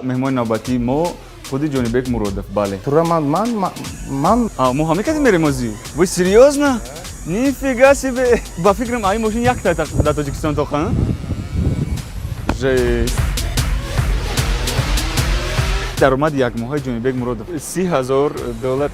Меҳмони навбатии мо худи Ҷонибек Муродов, бале. Тура ман. А, мо ҳама кади мерем озӣ? Вы серьёзно? Нифига себе! Ба фикрам, ай мошин якта дар Тоҷикистон тоқа. Жесть! Даромади якмоҳаи Ҷонибек Муродов 30 000 доллар.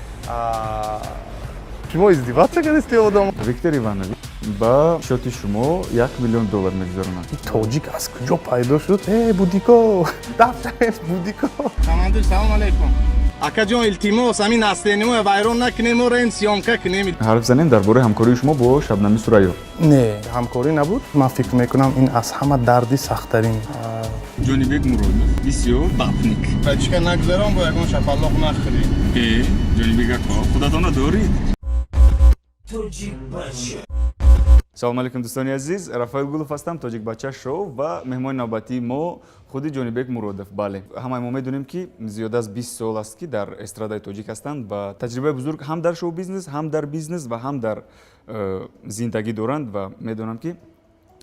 Шумо издеваться кардисти, одам. Виктор Иванович ба счёти шумо 1 миллион доллар мегузаронад. Тоҷик аз куҷо пайдо шуд? Э, будико дафтарес, будико. Командир, салом алейкум. Акаҷон, илтимос, ҳамин настроение вайрон накунем, мо рем съёмка кунем. Ҳарф занем дар бораи ҳамкории шумо бо Шабнами Сурайё. Не, ҳамкорӣ набуд. Ман фикр мекунам, ин аз ҳама дарди сахттарин. Ҷонибек Муродов бисёр гапник. Чика нагузарон, бо ягон шапалоқ нахӯрӣ. Э, Ҷонибек ако, худатонро дорид. Салому алейкум, дӯстони азиз, Рафаэл Гулов ҳастам, Тоҷикбача шоу, ва меҳмони навбатии мо худи Ҷонибек Муродов, бале. Ҳамаи мо медонем, ки зиёда аз 20 сол аст, ки дар эстрадаи тоҷик ҳастанд ва таҷрибаи бузург ҳам дар шоу бизнес, ҳам дар бизнес ва ҳам дар зиндагӣ доранд ва медонам, ки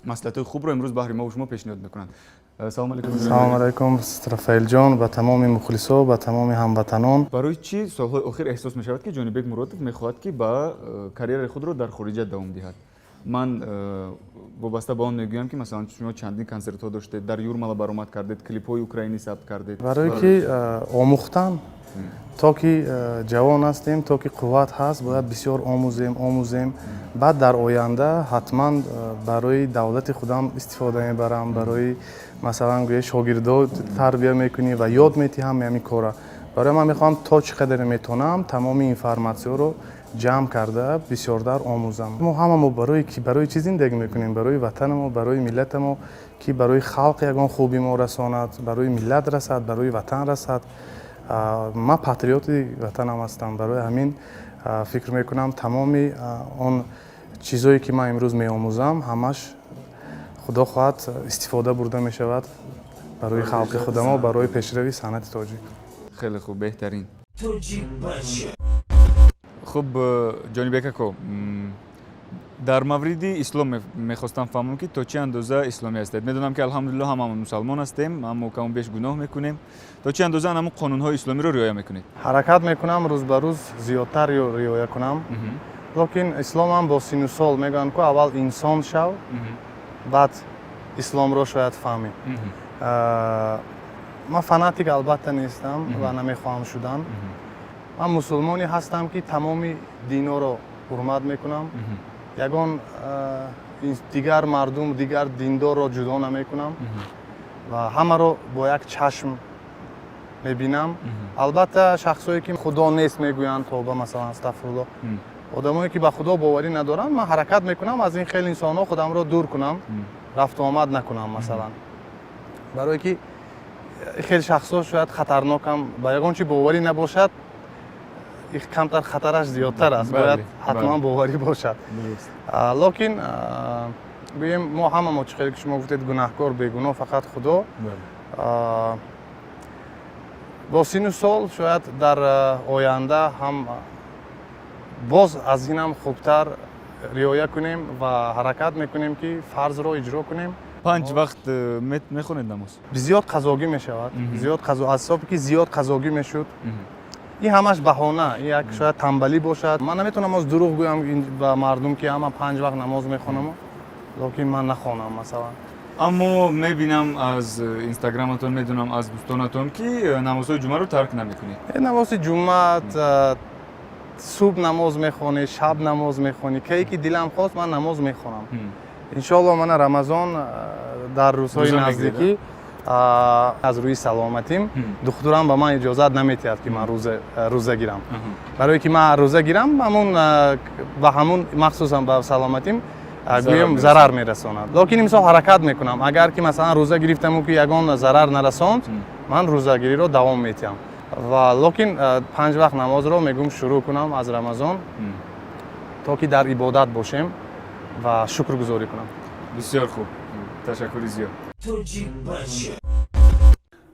маслиҳатҳои хубро имрӯз баҳри мо шумо пешниҳод мекунанд. Салому алейкум. Салом алайкум, Рафаэлҷон, ба тамоми мухлисо, ба тамоми ҳамватанон. Барои чӣ солҳои охир эҳсос мешавад, ки Ҷонибек Муродов мехоҳад, ки ба карьераи худро дар хориҷа давом диҳад? Ман вобаста ба он мегӯям, ки масалан, шумо чандин консертҳо доштед, дар Юрмала баромад кардед, клипҳои украинӣ сабт кардед. Барое ки омӯхтан, то ки ҷавон ҳастем, то ки қувват ҳаст, бояд бисёр омӯзем, омӯзем. Баъд дар оянда ҳатман барои давлати худам истифода мебарам. Барои, масалан, гӯя, шогирдо тарбия мекунӣ ва ёд метиҳам ҳамин кора. Барои ман мехоҳам то чӣ қадаре метавонам тамоми информатсияро ҷамъ карда, бисёртар омӯзам. Мо ҳама мо барои ки, барои чӣ зиндагӣ мекунем? Барои ватанамо, барои миллатамо, ки барои халқ ягон хуби мо расонад, барои миллат расад, барои ватан расад. Ман патриоти ватанам ҳастам. Барои ҳамин фикр мекунам, тамоми он чизое ки ман имрӯз меомӯзам, ҳамаш, худо хоҳад, истифода бурда мешавад барои халқи худамо, барои пешрави санъати тоҷик. Хеле хуб, беҳтарин. Хуб, Ҷонибек ако, дар мавриди ислом мехостам фаҳмам, ки то чӣ андоза исломӣ ҳастед. Медонам, ки, алҳамдулилло, ҳамамон мусалмон ҳастем, аммо каму беш гуноҳ мекунем. То чӣ андоза ҳамун қонунҳои исломиро риоя мекунед? Ҳаракат мекунам рӯз ба рӯз зиёдтар риоя кунам, лекин исломам бо сину сол, мегӯянд ку, аввал инсон шав, баъд исломро шояд фаҳмӣ. Ман фанатик, албатта, нестам ва намехоҳам шудан. Ман мусулмоне ҳастам, ки тамоми диноро ҳурмат мекунам, ягон дигар мардум, дигар диндорро ҷудо намекунам ва ҳамаро бо як чашм мебинам. Албатта, шахсое ки худо нест мегӯянд, тоба, масалан, астағфирулло, одамое ки ба худо боварӣ надоранд, ман ҳаракат мекунам аз ин хел инсонҳо худамро дур кунам, рафту омад накунам, масалан, барое ки хел шахсҳо шояд хатарнокам, ба ягон чи боварӣ набошад, камтар хатараш зиёдтар аст. Бояд ҳатман боварӣ бошад. Лекин гӯем, мо ҳама мо, чӣ хеле ки шумо гуфтед, гунаҳкор, бегуноҳ фақат худо. Бо сину сол шояд дар оянда ҳам боз аз инам хубтар риоя кунем ва ҳаракат мекунем, ки фарзро иҷро кунем. Панҷ вақт мехонед намоз? Зиёд қазогӣ мешавад, зиёд қазо. Аз ҳисоби ки зиёд қазогӣ мешуд, ин ҳамаш баҳона, ин як шояд тамбалӣ бошад. Ман наметавонам оз дурӯғ гӯям ба мардум, ки ҳама панҷ вақт намоз мехонам, лекин ман нахонам, масалан. Аммо мебинам аз инстаграматон, медонам аз дӯстонатон, ки намозҳои ҷумъаро тарк намекунед. Намози ҷумъа, субҳ намоз мехонӣ, шаб намоз мехонӣ, кае ки дилам хост, ман намоз мехонам. Иншоалло, мана Рамазон дар рӯзҳои наздикӣ. Аз рӯи саломатим духтурам ба ман иҷозат наметиҳад, ки ман рӯза гирам, барое ки ман рӯза гирам, ҳамун ба ҳамун, махсусан ба саломатим, гӯем, зарар мерасонад. Лекин имсол ҳаракат мекунам, агар ки, масалан, рӯза гирифтаму ки ягон зарар нарасонд, ман рӯзагириро давом метиҳам. Ва лекин панҷ вақт намозро мегӯм, шурӯъ кунам аз Рамазон, то ки дар ибодат бошем ва шукргузорӣ кунам. Бисёр хуб, ташаккури зиёд.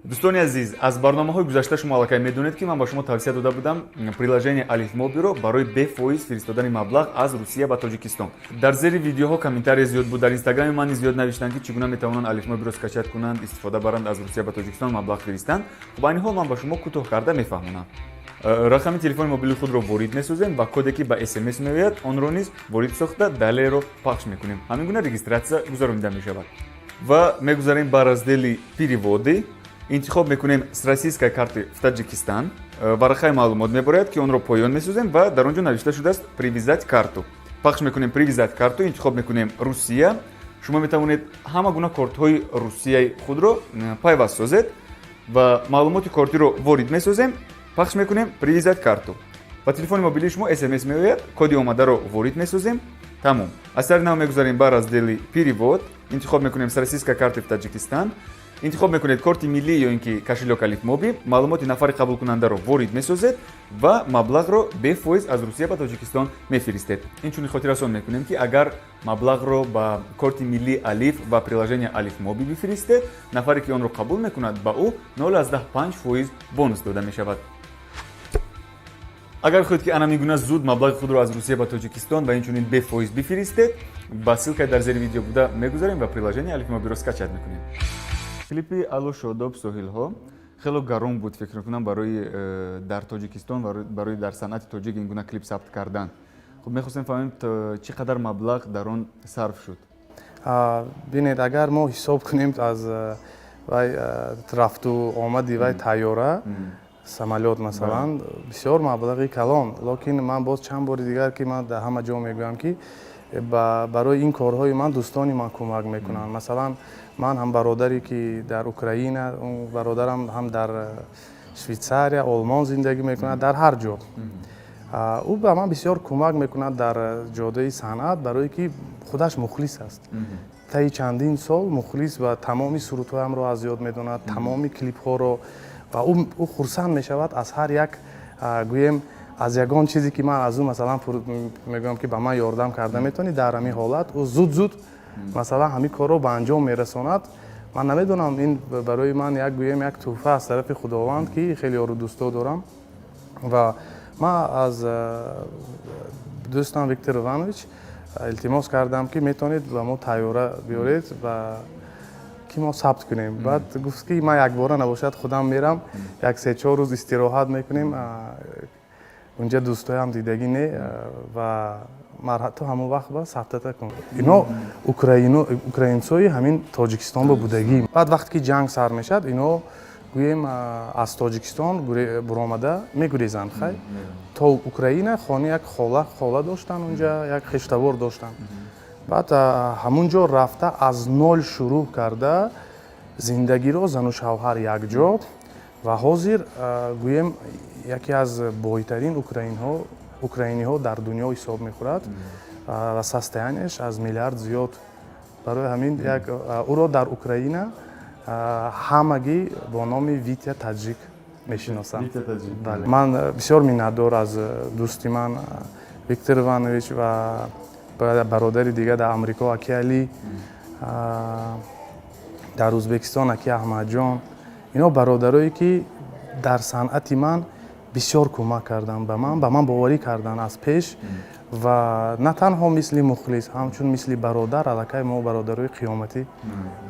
Дӯстони азиз, аз барномаҳои гузашта шумо аллакай медонед, ки ман ба шумо тавсия дода будам приложение Алифмобиро барои бефоиз фиристодани маблағ аз Русия ба Тоҷикистон. Дар зери видеоҳо комментария зиёд буд, дар Инстаграми ман низ зиёд навиштанд, ки чӣ гуна метавонанд Алифмобиро скачать кунанд, истифода баранд, аз Русия ба Тоҷикистон маблағ фиристанд. Хуб, айни ҳол ман ба шумо кӯтоҳ карда мефаҳмонам. Рақами телефони мобилии худро ворид месозем ва коде, ки ба СМС меояд, онро низ ворид сохта, далее ро пахш мекунем. Ҳамин гуна регистрация гузаронида мешавад ва мегузарем ба раздели «Переводы», интихоб мекунем «С российской карты в Таджикистан». Варақаи маълумот меборад, ки онро поён месозем ва дар он ҷо навишта шудааст «Привязать карту». Пахш мекунем «Привязать карту», интихоб мекунем «Русия». Шумо метавонед ҳама гуна кортҳои Русияи худро пайваст созед ва маълумоти кортиро ворид месозем, пахш мекунем «Привязать карту». Ба телефони мобилии шумо СМС меояд, коди омадаро ворид месозем, тамом. Аз сари нав мегузарем ба раздели «Перевод», интихоб мекунем «С российской карты в Таджикистан», интихоб мекунед корти миллӣ ё ин ки кошелёк Алифмоби, маълумоти нафари қабулкунандаро ворид месозед ва маблағро бефоиз аз Русия ба Тоҷикистон мефиристед. Инчунин хотиррасон мекунем, ки агар маблағро ба корти миллии Алиф ва приложение Алифмоби бифиристед, нафаре, ки онро қабул мекунад, ба ӯ 0,5% бонус дода мешавад. Агар хоҳед, ки ана мигуна зуд маблағи худро аз Русия ба Тоҷикистон ва инчунин бефоиз бифиристед, ба ссылка и дар зери видео буда мегузарем ва приложение Алифмобиро скачать мекунем. Клипи «Алло, шодоб соҳилҳо» хело гарон буд, фикр мекунам, барои дар Тоҷикистон, барои дар санъати тоҷик ин гуна клип сабт кардан. Хуб, мехостем фаҳмем, чӣ қадар маблағ дар он сарф шуд? Бинед, агар мо ҳисоб кунем аз вай рафту омади вай тайёра, самолёт масалан, бисёр маблағи калон. Лекин ман боз чанд бори дигар, ки ман дар ҳама ҷо мегӯям, ки барои ин корҳои ман дӯстони ман кӯмак мекунанд. Масалан, ман ҳам бародаре, ки дар Украина, бародарам ҳам дар Швейтсария, Олмон зиндагӣ мекунад, дар ҳар ҷо ӯ ба ман бисёр кӯмак мекунад дар ҷодаи санъат, барое ки худаш мухлис аст, таи чандин сол мухлис ва тамоми сурудҳоямро аз ёд медонад, тамоми клипҳоро, ва ӯ хурсанд мешавад аз ҳар як, гӯем, аз ягон чизе, ки ман аз ӯ масалан мегӯям, ки ба ман ёрдам карда метавонӣ. Дар ҳамин ҳолат ӯ зуд зуд масалан ҳамин корро ба анҷом мерасонад. Ман намедонам, ин барои ман як, гӯем, як тӯҳфа аз тарафи Худованд, ки хеле ёру дӯсто дорам. Ва ман аз дӯстам Виктор Иванович илтимос кардам, ки метавонед ба мо тайёра биёред ва ки мо сабт кунем. Баъд гуфт, ки ман якбора набошад, худам мерам, як 3-4 рӯз истироҳат мекунем унҷа, дӯстоям дидагӣ не, ва то ҳамон вақт ба сабтата кун. Ино украинцои ҳамин Тоҷикистон ба будагӣ. Баъд вақте ки ҷанг сар мешавад, ино, гӯем, аз Тоҷикистон буромада мегурезанд, хай, то Украина. Хони як хола доштанд унҷа, як хештавор доштанд. Баъд ҳамун ҷо рафта, аз ноль шурӯъ карда зиндагиро, зану шавҳар якҷо, ва ҳозир, гӯем, яке аз бойтарин украиниҳо дар дунё ҳисоб мехӯрад ва состояние ш аз миллиард зиёд. Барои ҳамин як ӯро дар Украина ҳамагӣ бо номи Витя Таҷик мешиносанд. Ман бисёр миннатдор аз дӯсти ман Виктор Иванович ва бародари дигар дар Амрико, аки Али, дар Ӯзбекистон аки Аҳмадҷон. Ино бародарое, ки дар санъати ман бисёр кӯмак карданд, ба ман боварӣ карданд аз пеш ва на танҳо мисли мухлис, ҳамчун мисли бародар. Аллакай мо бародарои қиёматӣ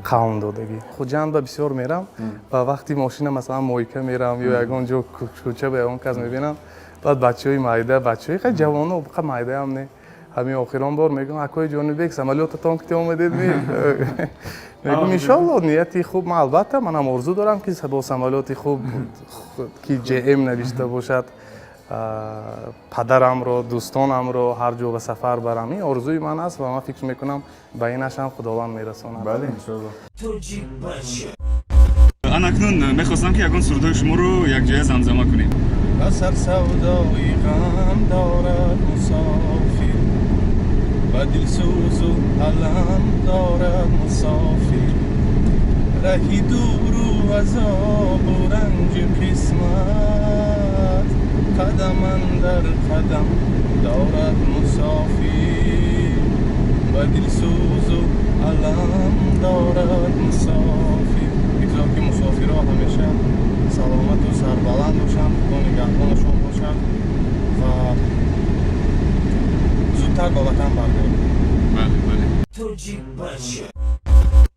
қавм додагӣ. Хуҷанд ба бисёр мерам ва вақти мошина, масалан, мойка мерам ё ягон ҷо, кӯча ба ягон кас мебинам, баъд бачаҳои майда, бачаҳои хеле ҷавоно, майдаам не, ҳамин охирон бор мегӯям: «Акои Ҷонибек, самолётатон ки омадед?» Мегӯм: «Иншоалло, нияти хуб, ман албатта манам орзу дорам, ки бо самолёти хуб, ки ҶМ навишта бошад, падарамро, дӯстонамро ҳар ҷо ба сафар барам. Ин орзуи ман аст ва ман фикр мекунам, ба инашам Худованд мерасонад.» Бале, иншоалло. Анакнун мехостам, ки ягон сурудҳои шуморо якҷоя замзама кунем. Ба сар савдои ғам дорад мусофир, ба дилсӯзу алам дорад мусофир, раҳи дуру азобу ранҷи қисмат қадам андар қадам дорад мусофир, ба дилсӯзу алам дорад мусофир. Бигзор, ки мусофир. Мусофирҳо ҳамеша саломату сарбаланд бошанд, Худо нигаҳбонашон бошад ва зудтар ба ватан баргардем. Бале, бале.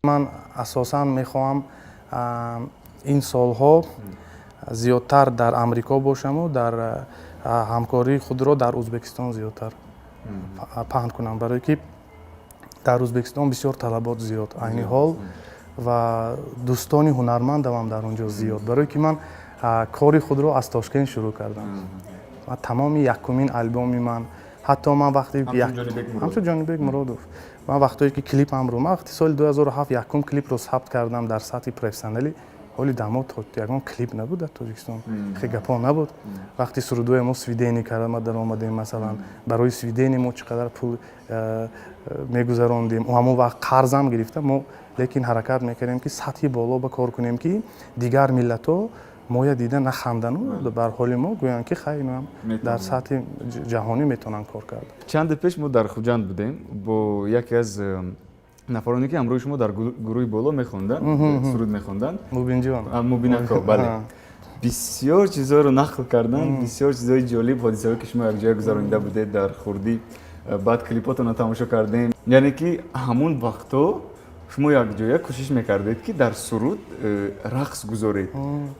Ман асосан мехоҳам ин солҳо зиёдтар дар Амрико бошаму дар ҳамкории худро дар Ӯзбекистон зиёдтар паҳн кунам, барое ки дар Ӯзбекистон бисёр талабот зиёд айни ҳол ва дӯстони ҳунармандамам дар он ҷо зиёд, барое ки ман кори худро аз Тошкент шурӯъ кардам ва тамоми якумин албоми ман, ҳатто ман вақте ҳамчун Ҷонибек Муродов, ман вақтое ки клипамро, ман вақти соли 2007 якум клипро сабт кардам дар сатҳи профессионалӣ, ҳоли дамо ягон клип набуд дар Тоҷикистон, хеле гапҳо набуд. Вақти сурудҳои мо сведение карда ма даромадем, масалан, барои сведение мо чӣ қадар пул мегузарондем, ҳамон вақт қарзам гирифта мо, лекин ҳаракат мекардем, ки сатҳи боло ба кор кунем, ки дигар миллатҳо моя дида нахандану бар ҳоли мо гӯянд, ки хай, инам дар сатҳи ҷаҳонӣ метавонанд кор кард. Чанде пеш мо дар Хуҷанд будем бо яке аз нафароне, ки ҳамроҳи шумо дар гурӯҳи Боло мехонданд, суруд мехонданд. Мубинҷон. Мубинако, бале. Бисёр чизҳоро нақл карданд, бисёр чизҳои ҷолиб, ҳодисаҳое, ки шумо якҷоя гузаронида будед дар хурдӣ. Баъд клипотонро тамошо кардем, яъне ки ҳамун вақтҳо шумо якҷоя кӯшиш мекардед, ки дар суруд рақс гузоред,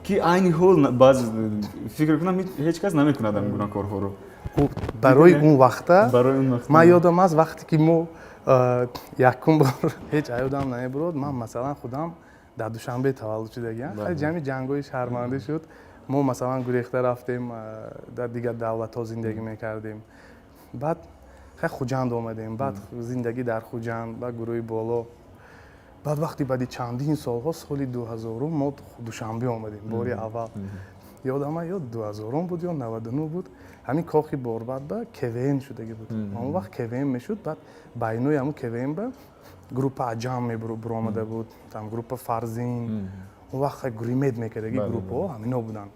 ки айни ҳол баъз фикр кунам, ҳеҷ кас намекунад ҳамин гуна корҳоро. Барои он вақта. Ман ёдам аст, вақте ки мо якум бор, ҳеҷ аёдам намебурод, ман, масалан, худам дар Душанбе таваллуд шудагиам, ҷамъи ҷангҳои шаҳрмандӣ шуд, мо, масалан, гурехта рафтем, дар дигар давлатҳо зиндагӣ мекардем, баъд хай Хуҷанд омадем, баъд зиндагӣ дар Хуҷанд, баъд гурӯҳи Боло. Баъд вақти баъди чандин солҳо, соли 2000-ум, мо Душанбе омадем бори аввал. Ёдама, ё 2000-ум буд, ё 99 буд, ҳамин кохи Борбад ба КВН шудагӣ буд. Он вақт КВН мешуд, баъд байнои ҳамун КВН ба группа Аҷам мебуромада буд, там группа Фарзин, он вақт гримед мекардаги группаҳо ҳамино буданд.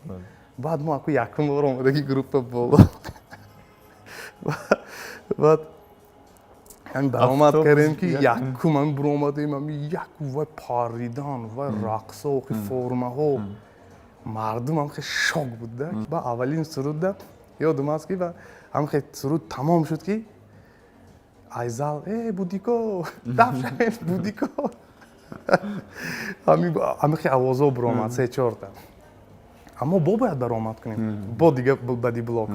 Баъд мо аку якум бор омадаги группа Боло, баъд ҳамин баромад кардем, ки якум ҳамин буромадем, ҳамин як вай паридан, вай рақсо, формаҳо, мардум ҳам хеле шок буд да. Ба аввалин сурудда ёдум аст, ки ҳам хеле суруд тамом шуд, ки ай зал: «Э, будико, даф шавед, будико», ҳамин хеле овозҳо буромад, се чорта. Аммо бо бояд баромад кунем, бо дига бади блок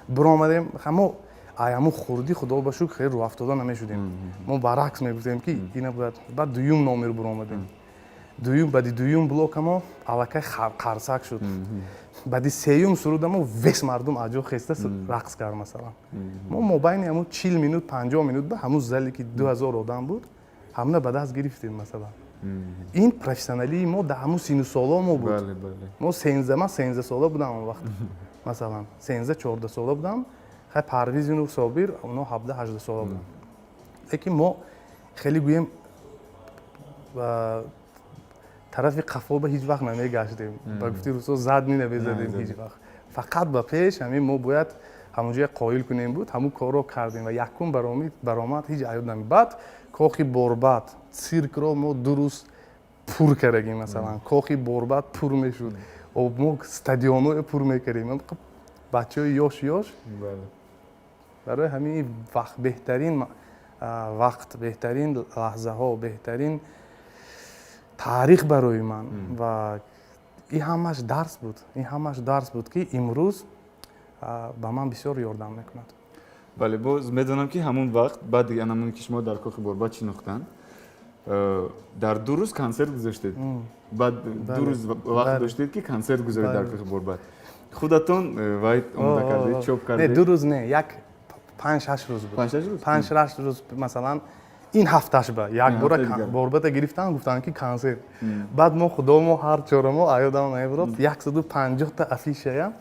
буромадем. Ҳамо ай ҳамун хурдӣ, худо ба шукр, хеле рӯҳафтода намешудем, мо баръакс мегуфтем, ки ина бояд. Баъд дуюм номер буромадем, дуюм, баъди дуюм блокамо аллакай қарсак шуд. Баъди сеюм сурудамо вес мардум аҷо хеста рақс кард. Масалан, мо мобайни ҳамун 40 минут, 50 минут ба ҳамун зале, ки 2000 одам буд, ҳамуна ба даст гирифтем. Масалан, ин профессионалии мо дар ҳамун сину соло мо буд. Мо 13, ман 13 сола будам он вақт, масалан, 13, 14 сола будам. Хай, Парвизину Собир, онҳо 17, 18 сола буданд, лекин мо хеле, гӯем, тарафи қафо ба ҳеҷ вақт намегаштем, ба гуфти русо, задний намезадем ҳеҷ вақт, фақат ба пеш. Ҳамин мо бояд ҳамонҷоя қоил кунем буд, ҳамун корро кардем ва якум баромад ҳеҷ аёд нами. Баъд кохи Борбад, циркро мо 2 рӯз пур кардагим. Масалан, кохи Борбад пур мешуд, мо стадионҳое пур мекардем, бачаҳои ёш ёш. Барои ҳамин вақт беҳтарин вақт, беҳтарин лаҳзаҳо, беҳтарин таърих барои ман ва ин ҳамаш дарс буд, ин ҳамаш дарс буд, ки имрӯз ба ман бисёр ёрдам мекунад. Бале, боз медонам, ки ҳамун вақт баъди анамоне, ки шумо дар кохи Борбад шинохтанд, дар 2 рӯз консерт гузоштед. Баъд 2 рӯз вақт доштед, ки консерт гузоред дар кохи Борбад. Худатон вай омода кардед, чоп кардед? Не, 2 рӯз не, як 5-6 рӯз буд. 5-6 рӯз. Масалан, ин ҳафташ ба якбора Борбада гирифтан, гуфтанд, ки консерт. Баъд мо, худомо, ҳар чорамо аёдам намебурод, 150-та афишая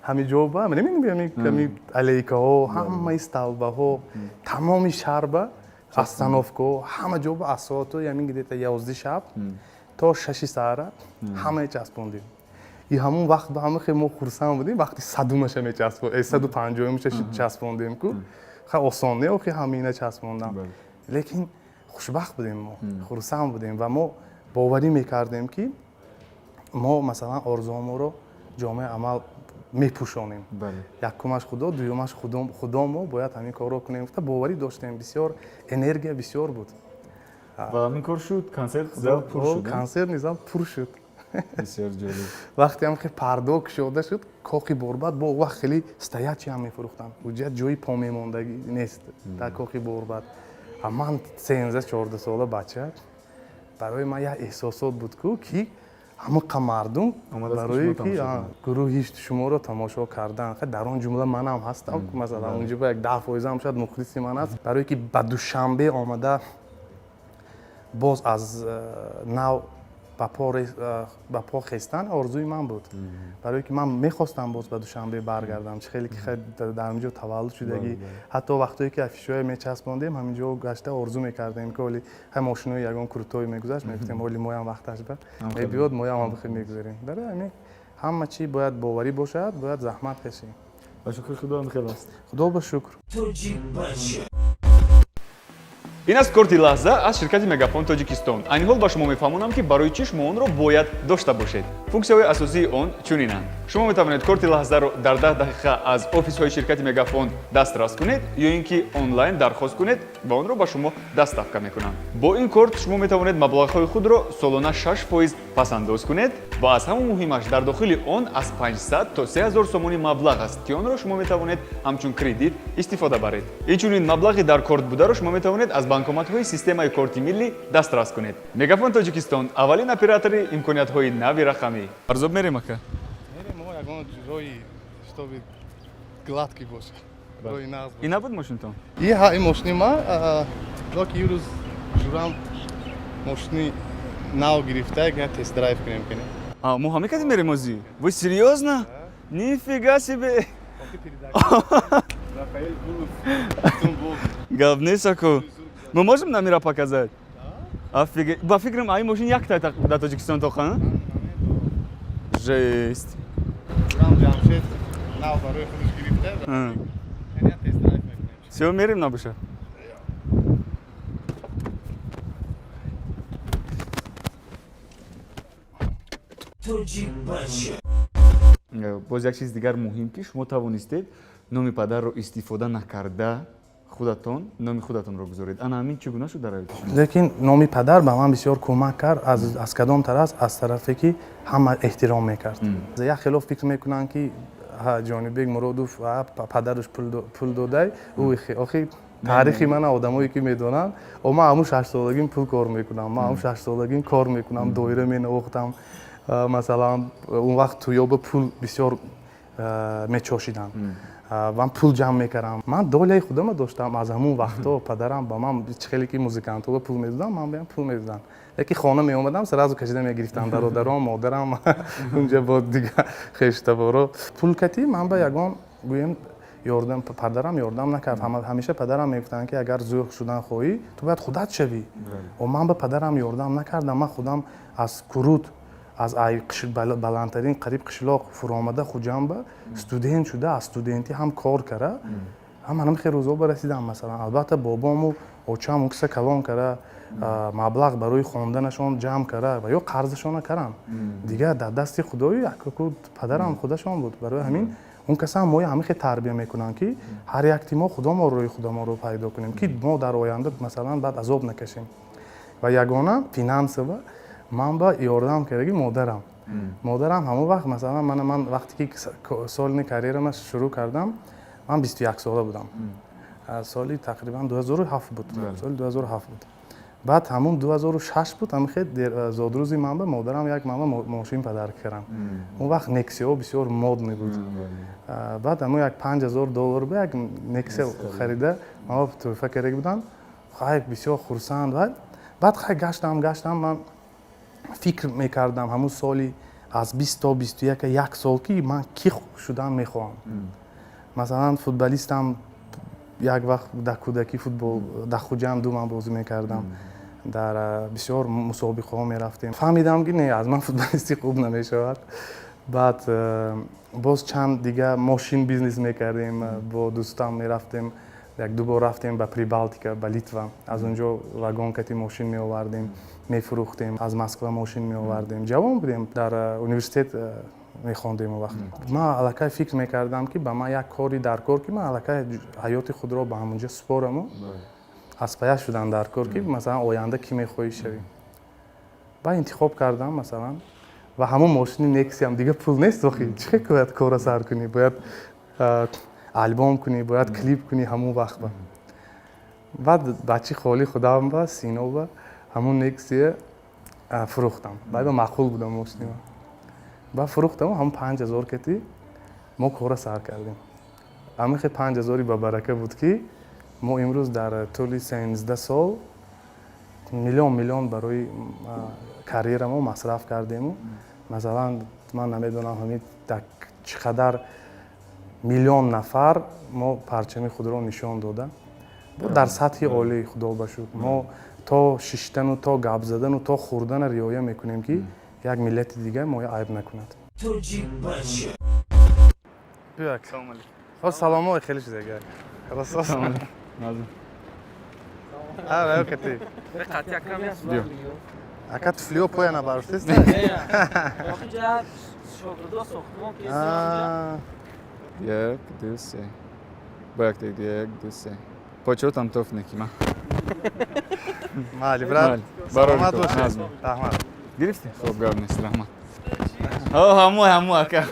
ҳами ҷоба, намедонем, алейкаҳо, ҳамаи столбаҳо, тамоми шаҳрба, остановкаҳо, ҳама ҷоба, аз соатҳои ҳамин где-то 11 шаб то 6 саҳара ҳамае часпондем. И ҳамун вақт ба ҳама хеле мо хурсанд будем, вақти 100-умаша мечаспон, 150-умаша часпондем ку. Хай, осон не охи ҳамина часпондам, лекин хушбахт будем мо, хурсанд будем ва мо боварӣ мекардем, ки Мо, масалан, орзуҳоморо ҷомаи амал мепӯшонем. Якумаш Худо, дуюмаш худомо бояд ҳамин корро кунем гуфта боварӣ доштем. Бисёр энергия бисёр буд. Ва ҳамин кор шуд, консерт зал пур шуд. Консерт зал пур шуд. Бисёр ҷолиб. Вақте ҳам ки пардо кушода шуд, Кохи Борбад бо вақт хеле стоячий ҳам мефурӯхтанд. Уҷа ҷои помемондагӣ нест дар Кохи Борбад. А ман 13-14 сола бача, барои ман як эҳсосот буд ку, ки ҳамақа мардум барои ки гурӯҳи шуморо тамошо кардан, дар он ҷумла манам ҳастам, масалан, унҷо як 10% шояд мухлиси ман аст, барое ки ба Душанбе омада боз аз нав ба по хестан орзуи ман буд, барое ки ман мехостам боз ба Душанбе баргардам. Чӣ хеле ки дар ҳаминҷо таваллуд шудагӣ, ҳатто вақтое ки афишҳое мечаспондем, ҳаминҷо гашта орзу мекардем, ки оли ҳай мошинои ягон крутой мегузашт, мегуфтем, оли моям вақташ ба мебиёд, моям ҳамхел мегузарем. Барои ҳамин ҳама чӣ бояд боварӣ бошад, бояд заҳмат кашӣ. Ба шукри Худо ҳам хел аст. Худо ба шукр. Ин аст корти «Лаҳза» аз ширкати «Мегафон Тоҷикистон». Айни ҳол ба шумо мефаҳмонам, ки барои чӣ шумо онро бояд дошта бошед. Функсияҳои асосии он чунинанд: шумо метавонед корти «Лаҳзаро» дар 10 дақиқа аз офисҳои ширкати «Мегафон» дастрас кунед ё ин ки онлайн дархост кунед ва онро ба шумо доставка мекунанд. Бо ин корт шумо метавонед маблағҳои худро солона 6% пасандоз кунед ва аз ҳама муҳимаш, дар дохили он аз 500 то 3000 сомонӣ маблағ аст, ки онро шумо метавонед ҳамчун кредит истифода баред. Инчунин маблағи дар корт бударо шумо метавонед аз банкоматҳои системаи корти миллӣ дастрас кунед. «Мегафон Тоҷикистон», аввалин оператори имкониятҳои нави рақамӣ. Арзоб, мерем, ака? Мерем, мо ягон роҳи, чтобы гладкий бошад, роҳи нағз. Ин набуд мошинтон? И ҳа, ин мошини ма, ки имрӯз журам мошини нав гирифта, як тест драйв кунем кунем. А, мо ҳаме кади мерем озӣ? Вы серьёзно? Нифига себе! Рафаэл Гулов. Гап нест, ако. Мы можем номера показать? Офигеть. Ба фикрам, ай мошин якта дар Тоҷикистон тоқа? Жесть. Журам Ҷамшед нав барои худаш гирифта. Яъне тест драйв мекунем. Всё, мерем набоша. Тоҷик бача. Боз як чиз дигар муҳим, ки шумо тавонистед номи падарро истифода накарда, худатон номи худатонро гузоред. Ана ҳамин чӣ гуна шуд дар ҳаёти шумо? Лекин номи падар ба ман бисёр кӯмак кард. Аз кадом тараф? Аз тарафе ки ҳама эҳтиром мекард. Як хело фикр мекунанд, ки Ҷонибек Муродов падараш пул додай ӯ. Охи, таърихи мана одамое ки медонанд, ман ҳамун 6-солагим пул кор мекунам, ман ҳамун 6-солагим кор мекунам, доира менавохтам. Масалан, он вақт туёба пул бисёр мечошиданд, ман пул ҷамъ мекардам, ман доляи худама доштам. Аз ҳамун вақтҳо падарам ба ман чӣ хеле ки музикантҳо пул медодам, ман баям пул медодам. Яке хона меомадам, сразу кашида мегирифтам, бародаром, модарам унҷа бо дигар хештаборо. Пул кати ман ба ягон, гӯем, ёрдам падарам ёрдам накард. Ҳамеша падарам мегуфтанд, ки агар зӯр шудан хоҳӣ, ту бояд худат шавӣ. Ман ба падарам ёрдам накардам. Ман худам аз Курут, аз баландтарин қариб қишлоқ фуромада, Хуҷанба студент шуда, аз студентӣ ҳам кор кара, ҳам ҳанам хел рӯзо барасидам. Масалан, албатта, бобому очам укса калон кара, маблағ барои хонданашон ҷамъ кара ва ё қарзашона карам, дигар дар дасти Худою якку падарам худашон буд. Барои ҳамин он касам моя ҳамин хел тарбия мекунанд, ки ҳар якти мо худамо роҳи худамонро пайдо кунем, ки мо дар оянда, масалан, баъд азоб накашем. Ва ягона финансово ман ба ёрдам кардаги модарам. Модарам ҳамон вақт, масалан, ман вақте ки сольный карьерама шурӯъ кардам, ман 21 сола будам, соли тақрибан 2007 буд, соли 2007 буд. Баъд ҳамун 2006 буд, ҳамин хел зодрӯзи ман ба модарам як ман ба мошин подарок кардам. Он вақт Нексио бисёр модный буд. Баъд ҳамун як 5000 доллар ба як Нексия харида ман тӯҳфа кардаги будам. Хай, бисёр хурсанд. Баъд хай, гаштам, гаштам, ман фикр мекардам ҳамун соли аз 20 то 21, як сол, ки ман кӣ шудан мехоҳам. Масалан, футболистам, як вақт дар кӯдакӣ футбол дар Хуҷанд ду ман бозӣ мекардам, дар бисёр мусобиқаҳо мерафтем. Фаҳмидам, ки не, аз ман футболисти хуб намешавад. Баъд боз чанд дига мошин бизнес мекардем, бо дӯстам мерафтем. Як ду бор рафтем ба Прибалтика, ба Литва, аз он ҷо вагон кати мошин меовардем, мефурӯхтем, аз Москва мошин меовардем. Ҷавон будем, дар университет мехондем. Он вақт ман аллакай фикр мекардам, ки ба ман як кори дар кор, ки ман аллакай ҳаёти худро ба ҳамонҷо супораму аз паяш шудан дар кор, ки масалан оянда кӣ мехоҳӣ шавӣ. Баъд интихоб кардам, масалан, ва ҳамон мошини Нексиям. Дига пул нест охи, чӣ хел бояд кора сар кунӣ, бояд альбом кунӣ, бояд клип кунӣ ҳамон вақт ба. Баъд бачи холи худам ба Сино ба ҳамон Нексия фурӯхтам. Баъд ба маъқул будам мошини ман, баъд фурӯхтам. Ҳамон 5000 кати мо кора сар кардем. Ҳамин хел 5000-и ба барака буд, ки мо имрӯз дар тӯли 13 сол миллион миллион барои карьера мо масраф кардему. Масалан, ман намедонам, ҳамин чӣ қадар миллион нафар мо парчами худро нишон дода дар сатҳи олӣ. Худо ба шукр, мо то шиштану то гап задану то хӯрдана риоя мекунем, ки як миллати дигар моя айб накунад. Тоҷик бача. Салом алейкум. Хо, саломой, хеле шудага. Салом алейкум. Кати. Биё. Ака, туфлио поя набароштест? Шогирдо сохтмон. Як, ду, се. Бо як, як, ду, се. Почотам тоф некима. Майли, брат, саломат бошед, раҳмат. Гирифтӣ? Хуб, гап нест, раҳмат. Ҳамо, ҳамо, ака.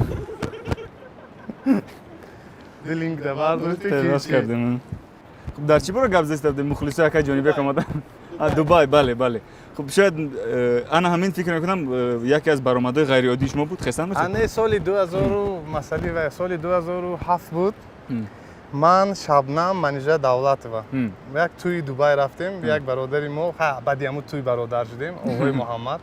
Дилинг давардошти. Тезаш кардем. Хуб, дар чӣ бора гап заста будем? Мухлисои ака Ҷонибек омада. Дубай, бале, бале. Хуб, шояд ана ҳамин, фикр мекунам, яке аз баромадҳои ғайриоддии шумо буд, хестан бошед. Ане, соли 2000, масъали ва соли 2007 буд. Ман, Шабнам, Манижа Давлатова як тӯи Дубай рафтем. Як бародари мо, баъди ҳамун тӯй бародар шудем, оғои Муҳаммад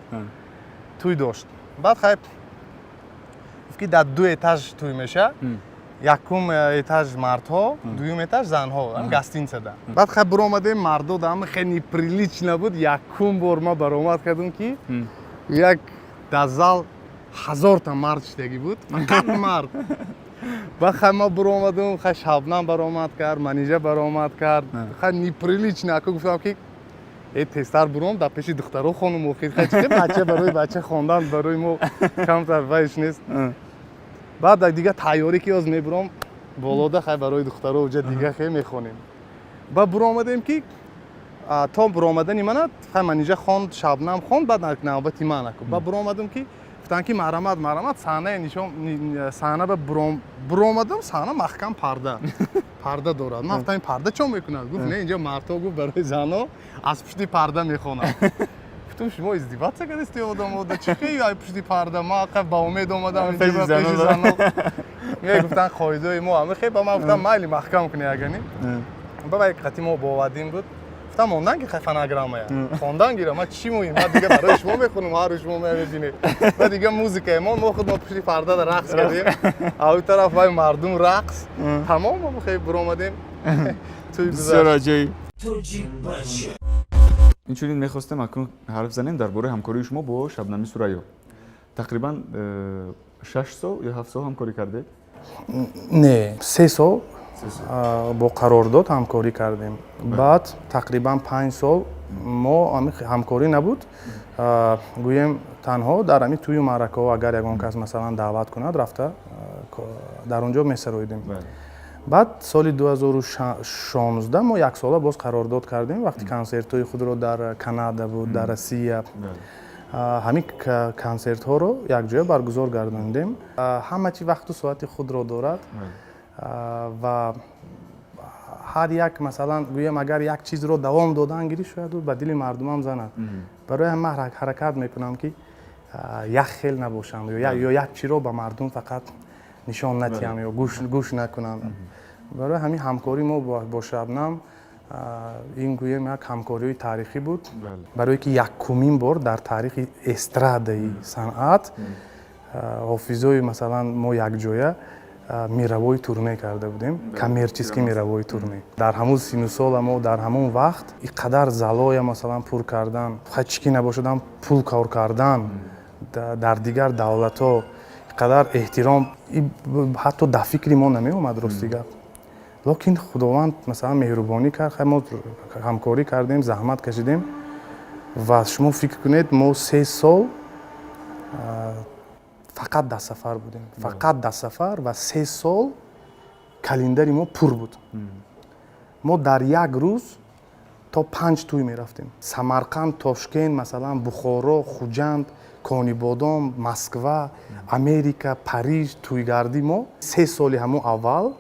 тӯй дошт. Баъд хай гуфт, ки дар ду этаж тӯй меша: якум этаж мардҳо, дуюм этаж занҳо, гостиница да. Баъд хай биромадем, мардо да ҳама хеле неприлично буд. Якум бор ман баромад кардам, ки як дар зал 1000-та мард шидагӣ буд, фақат мард. Баъд хай ман биромадам, хай Шабнам баромад кард, Манижа баромад кард. Хай неприлично ака, гуфтам, ки э, тезтар буром, дар пеши духтаро хонум. Охир хай чи бача барои бача хондан барои мо камтар вайш нест. Баъд дига тайёрӣ, ки оз мебуром болода, хай барои духтаро уҷа дига хе мехонем. Баъд буромадем, ки то буромадани мана хай Манижа хонд, Шабнам хонд, баъд навбати ман аку. Баъд буромадам, ки гуфтанд, ки марҳамат, марҳамат, саҳнаи нишон, саҳна ба буромадам, саҳна маҳкам, парда парда дорад. Ман гуфтам, ин парда чо мекунад? Гуфт, не, инҷо мардҳо, гуфт, барои занҳо аз пушти парда мехонанд. Гуфтам, шумо издеваться кардасти одамо, чӣ хе ай пушти парда? Ман ақа ба умед омадам инҷо пеши занҳо. Мегуфтанд, қоидаи мо ҳама хе. Ба ман гуфтам, майли, маҳкам куни агани. Баба як қати мо бовадин буд. Гуфтам, мондан ки хай фонограммая хондан гирам, ман чӣ муҳим, ман дига барои шумо мехонам, ҳар шумо мебинед. Ба дига музикаи мо, мо худ мо пушти парда рақс кардем, ав тараф вай мардум рақс тамом, хе буромадем, туй. Бисёр аҷоиб. Тоҷик бача. Инчунин мехостем акнун ҳарф занем дар бораи ҳамкории шумо бо Шабнами Сурайё. Тақрибан 6 сол ё 7 сол ҳамкорӣ кардед? Не, 3 сол бо қарордод ҳамкорӣ кардем. Баъд тақрибан 5 сол мо ҳамкорӣ набуд. Гӯем, танҳо дар ҳамин тӯю маъракаҳо, агар ягон кас, масалан, даъват кунад, рафта дар он ҷо месароидем. Баъд соли 2016 мо яксола боз қарордод кардем. Вақти консертҳои худро дар Канада буд, дар Россия, ҳамин консертҳоро якҷоя баргузор гардонидем. Ҳама чи вақту соати худро дорад ва ҳар як, масалан, гӯем, агар як чизро давом додан гирӣ, шояд ба дили мардумам занад. Барои ҳам ман ҳаракат мекунам, ки як хел набошам ё як чиро ба мардум фақат нишон натиҳам ё гӯш накунам. Барои ҳамин ҳамкории мо бо Шабнам, ин, гӯем, як ҳамкориҳои таърихӣ буд, барое ки якумин бор дар таърихи эстрадаи санъат ҳофизои, масалан, мо якҷоя мировой турне карда будем, коммерческий мировой турне. Дар ҳамун сину сола мо дар ҳамон вақт ин қадар залоя, масалан, пур кардан, хай чӣ ки набошадам, пул кор кардан, дар дигар давлатҳо ин қадар эҳтиром, ҳатто дар фикри мо намеомад, рости гап. Лекин Худованд, масалан, меҳрубонӣ кард, хай, мо ҳамкорӣ кардем, заҳмат кашидем. Ва шумо фикр кунед, мо 3 сол фақат дар сафар будем, фақат дар сафар, ва 3 сол календари мо пур буд. Мо дар як рӯз то панҷ тӯй мерафтем: Самарқанд, Тошкент, масалан, Бухоро, Хуҷанд, Конибодом, Москва, Америка, Париж. Тӯйгардӣ мо 3 соли ҳамун аввал,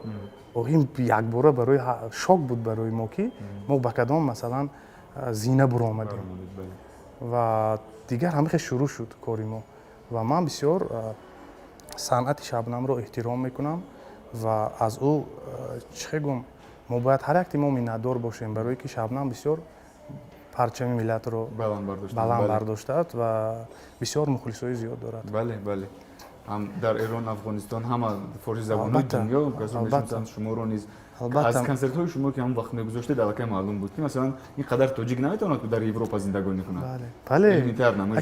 ин якбора барои шок буд барои мо, ки мо ба кадом, масалан, зина буромадем. Ва дигар ҳамихе шурӯъ шуд кори мо. Ва ман бисёр санъати Шабнамро эҳтиром мекунам ва аз ӯ, чӣ гум, мо бояд ҳар якти мо миннатдор бошем, барое ки Шабнам бисёр парчами миллатро баланд бардоштааст ва бисёр мухлисои зиёд дорад. Бале, ҳам дар Эрон, Афғонистон, ҳама форсизабонҳои дунё мешиносанд шуморо низ. Аз консертҳои шумо, ки ҳамон вақт мегузоштед, аллакай маълум буд, ки, масалан, ин қадар тоҷик наметавонад, ки дар Европа зиндагонӣ кунад. Бале,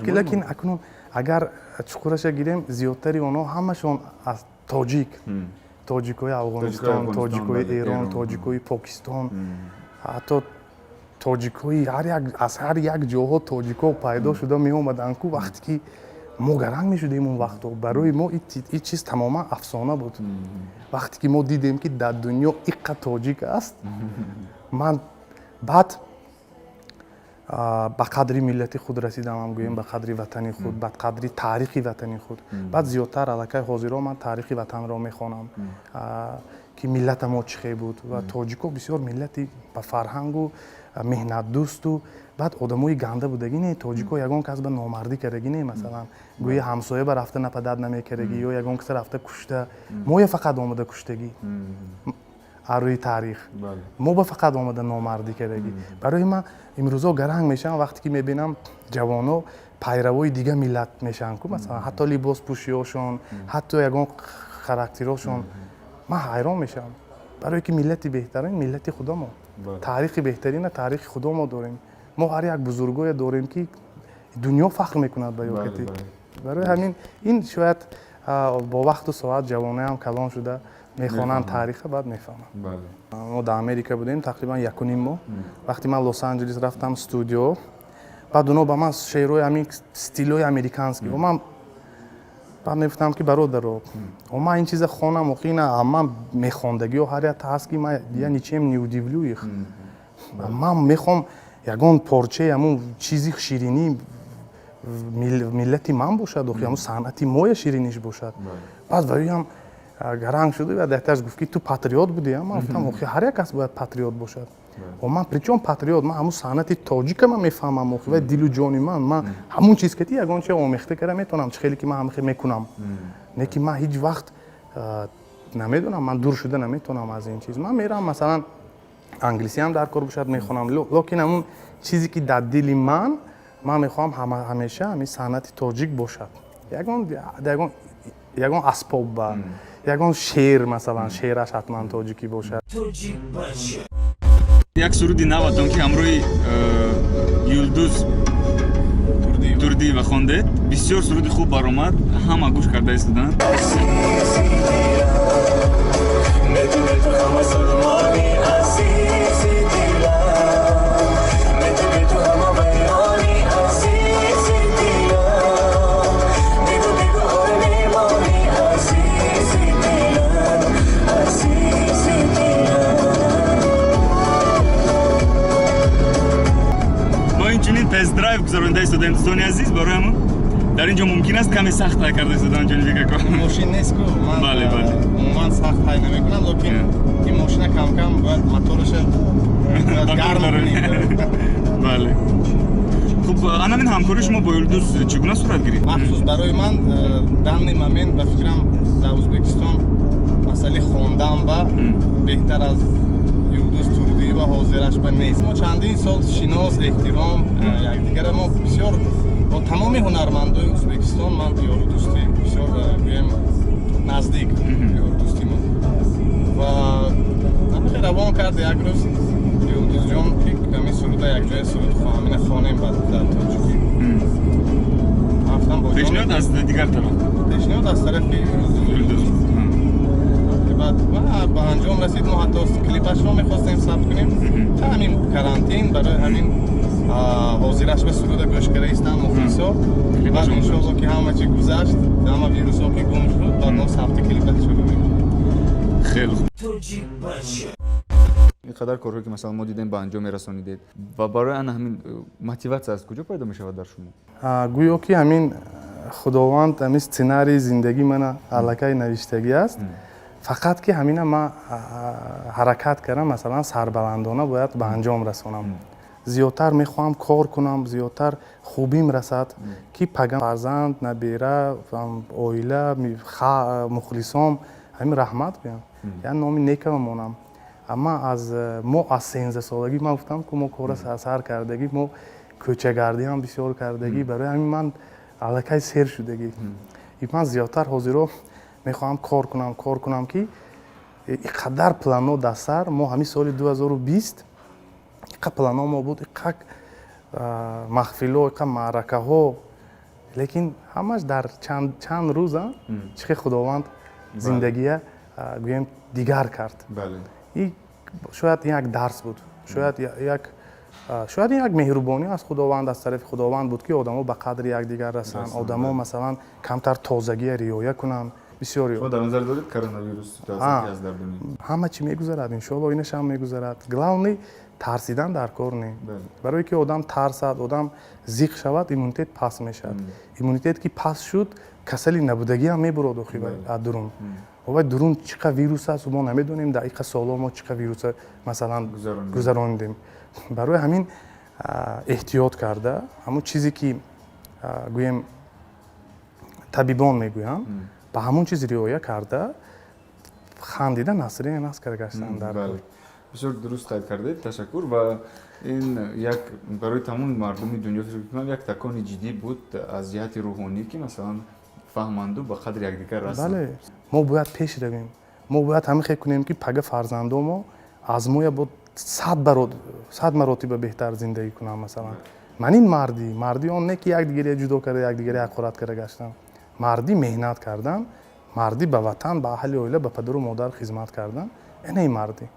лекин акнун агар чуқураша гирем, зиёдтари онҳо ҳамашон аз тоҷик, тоҷикои Афғонистон, тоҷикои Эрон, тоҷикои Покистон, ҳатто тоҷикои ҳар як, аз ҳар як ҷоҳо тоҷико пайдо шуда меомаданд ку. Вақте ки мо гаранг мешудем, он вақто барои мо ин чиз тамоман афсона буд. Вақте ки мо дидем, ки дар дунё иққа тоҷик аст, ман баъд ба қадри миллати худ расидам, гӯем, ба қадри ватани худ, ба қадри таърихи ватани худ. Баъд зиёдтар аллакай ҳозиро ман таърихи ватанро мехонам, ки миллата мо чӣ хел буд. Ва тоҷико бисёр миллати ба фарҳангу меҳнатдӯсту баъд одамои ганда будагӣ не. Тоҷико ягон кас ба номардӣ кардагӣ не, масалан, гӯи ҳамсоя ба рафта нападад намекардагӣ ё ягон каса рафта кушта. Моя фақат омада куштагӣ аз рӯи таърих, мо ба фақат омада номардӣ кардагӣ. Барои ман имрӯзо гаранг мешавам, вақте ки мебинам ҷавоно пайравои дигар миллат мешаванд ку, масалан, ҳатто либоспӯшиҳошон, ҳатто ягон характерошон. Ман ҳайрон мешавам, барое ки миллати беҳтарин миллати худамо, таърихи беҳтарина таърихи худамо дорем. Мо ҳар як бузургое дорем, ки дунё фахр мекунад ба ёкати. Барои ҳамин ин шояд бо вақту соат ҷавонаям калон шуда мехонанд таъриха, баъд мефаҳманд. Мо дар Америка будем тақрибан 1,5 моҳ. Вақте ман Лос Анҷелес рафтам студио, баъд оно ба ман шеърҳои ҳамин стилҳои американский, ман баъд мегуфтам, ки бародаро, ман ин чиза хонам, охи ина ман мехондагиҳо ҳар як ҳаст, ки ман я ничем не удивлю их. Ман мехоҳам ягон порчаи ҳамун чизи ширинӣ миллати ман бошад, охи ҳамун санъати моя шириниш бошад. Баъд ваёям гаранг шуду ва дактарш гуфт, ки ту патриот будӣ. Ман гуфтам, охи ҳар як кас бояд патриот бошад. Ман причём патриот? Ман ҳамун санъати тоҷика ман мефаҳмам, охи ва дилу ҷони ман. Ман ҳамун чиз ки ягон чи омехта карда метавонам, чӣ хеле ки ман ҳамихе мекунам, не ки ман ҳеҷ вақт, намедонам, ман дур шуда наметавонам аз ин чиз. Ман мерам, масалан, англисиам дар кор бошад, мехонам, лекин ҳамун чизе ки дар дили ман, ман мехоҳам ҳамеша ҳамин санъати тоҷик бошад, ягон асбоб ба ягон шеър, масалан, шеъраш ҳатман тоҷикӣ бошад. Як суруди наватон, ки ҳамроҳи Юлдуз Турдиева хондед, бисёр суруди хуб баромад, ҳама гӯш карда истоданд. Мо инчунин тест-драйв гузаронида истодаем, дӯстони азиз, барои ҳамон дар ин ҷо мумкин аст каме сахт ҳай карда истодан, Ҷонибек ако. Мошин нест ку, ман Бале, бале. Умуман сахт ҳай намекунам, лекин ин мошина кам-кам бояд мотораша бояд гарм кунем. Бале, хуб, ана ҳамин ҳамкории шумо бо Юлдуз чӣ гуна сурат гирифт? Махсус барои ман данный момент, ба фикрам, дар Ӯзбекистон масъалаи хондан ба беҳтар аз Юлдуз Турдиева ҳозираш ба нест. Мо чандин сол шинос, эҳтиром якдигара, мо бисёр бо тамоми ҳунармандои Ӯзбекистон ман ёру дӯстӣ бисёр, гӯем, наздик ёру дӯстӣ мо. Ва ҳамихе равон кард як рӯз Юлдузҷон, ки ҳамин суруда якҷоя суруд ҳамина хонем баъд дар тоҷикӣ. Ман гуфтам, бо ҷон. Пешниҳод аз дигар тараф? Пешниҳод аз тарафи Юлдуз. Баъд ба анҷом расид. Мо ҳатто клипашро мехостем сабт кунем. Ҳамин карантин барои ҳамин ҳозираш ба суруда гӯш карда истан мухлисо. Баъд иншоалло ки ҳама чи гузашт, ҳама вирусҳо ки гум шуд, баъд мо сабти клипа шурӯъ мекунем. Хеле хуб. Ин қадар корҳое ки масалан мо дидем ба анҷом мерасонидед ва барои ана ҳамин мотиватсия аз куҷо пайдо мешавад дар шумо? Гӯё ки ҳамин худованд ҳамин сценарии зиндагии мана аллакай навиштагӣ аст. Фақат ки ҳамина ман ҳаракат кардам, масалан сарбаландона бояд ба анҷом расонам. Зиёдтар мехоҳам кор кунам, зиёдтар хубим расад, ки пага фарзанд, набера, оила, мухлисом ҳамин раҳмат гӯям, яъне номи некама монам. Амма аз мо аз 13 солагӣ ман гуфтам, ки мо кора сар кардагӣ, мо кӯчагардиам бисёр кардагӣ, барои ҳамин ман аллакай сер шудагӣ. И ман зиёдтар ҳозиро мехоҳам кор кунам, кор кунам, ки иқадар плано дар сар мо ҳамин соли 2020 иқа плано мо буд, иқа маҳфило, иқа маъракаҳо, лекин ҳамаш дар чанд рӯз чӣ хел худованд зиндагия гӯем дигар кард. И шояд ин як дарс буд, шояд ин як меҳрубонӣ аз худованд, аз тарафи худованд буд, ки одамо ба қадри якдигар расанд, одамо масалан камтар тозагия риоя кунанд. Бисёр Шумо дар назар доред коронавирус ситуация ки аст дар дунё? Ҳама чӣ мегузарад, иншоалло инашам мегузарад. Главный, тарсидан дар кор не. Барое ки одам тарсад, одам зиқ шавад, иммунитет паст мешавад. Иммунитет ки паст шуд, касали набудагиам мебурод охи аз дурун. Вай дурун чӣ қа вирус аст, мо намедонем. Дар иқа солҳо мо чӣ қа вирус масалан гузаронидем. Барои ҳамин эҳтиёт карда, ҳамон чизе ки гӯем табибон мегӯянд, ба ҳамон чиз риоя карда, хандида насрин нас карда гаштан дар кор. Бисёр дуруст қайд кардед, ташаккур. Ва ин як барои тамоми мардуми дунё, фикр мекунам, як такони ҷиддӣ буд аз ҷиҳати рӯҳонӣ, ки масалан фаҳманду ба қадри якдигар расанд. Бале, мо бояд пеш равем, мо бояд ҳамин хел кунем, ки пага фарзандомо аз моя бо 100 маротиба беҳтар зиндагӣ кунанд. Масалан, ман ин мардӣ, мардӣ он не ки якдигаре ҷудо карда, якдигаре ҳақорат карда гаштан. Мардӣ меҳнат кардан, мардӣ ба ватан, ба аҳли оила, ба падару модар хизмат кардан, ина ин мардӣ.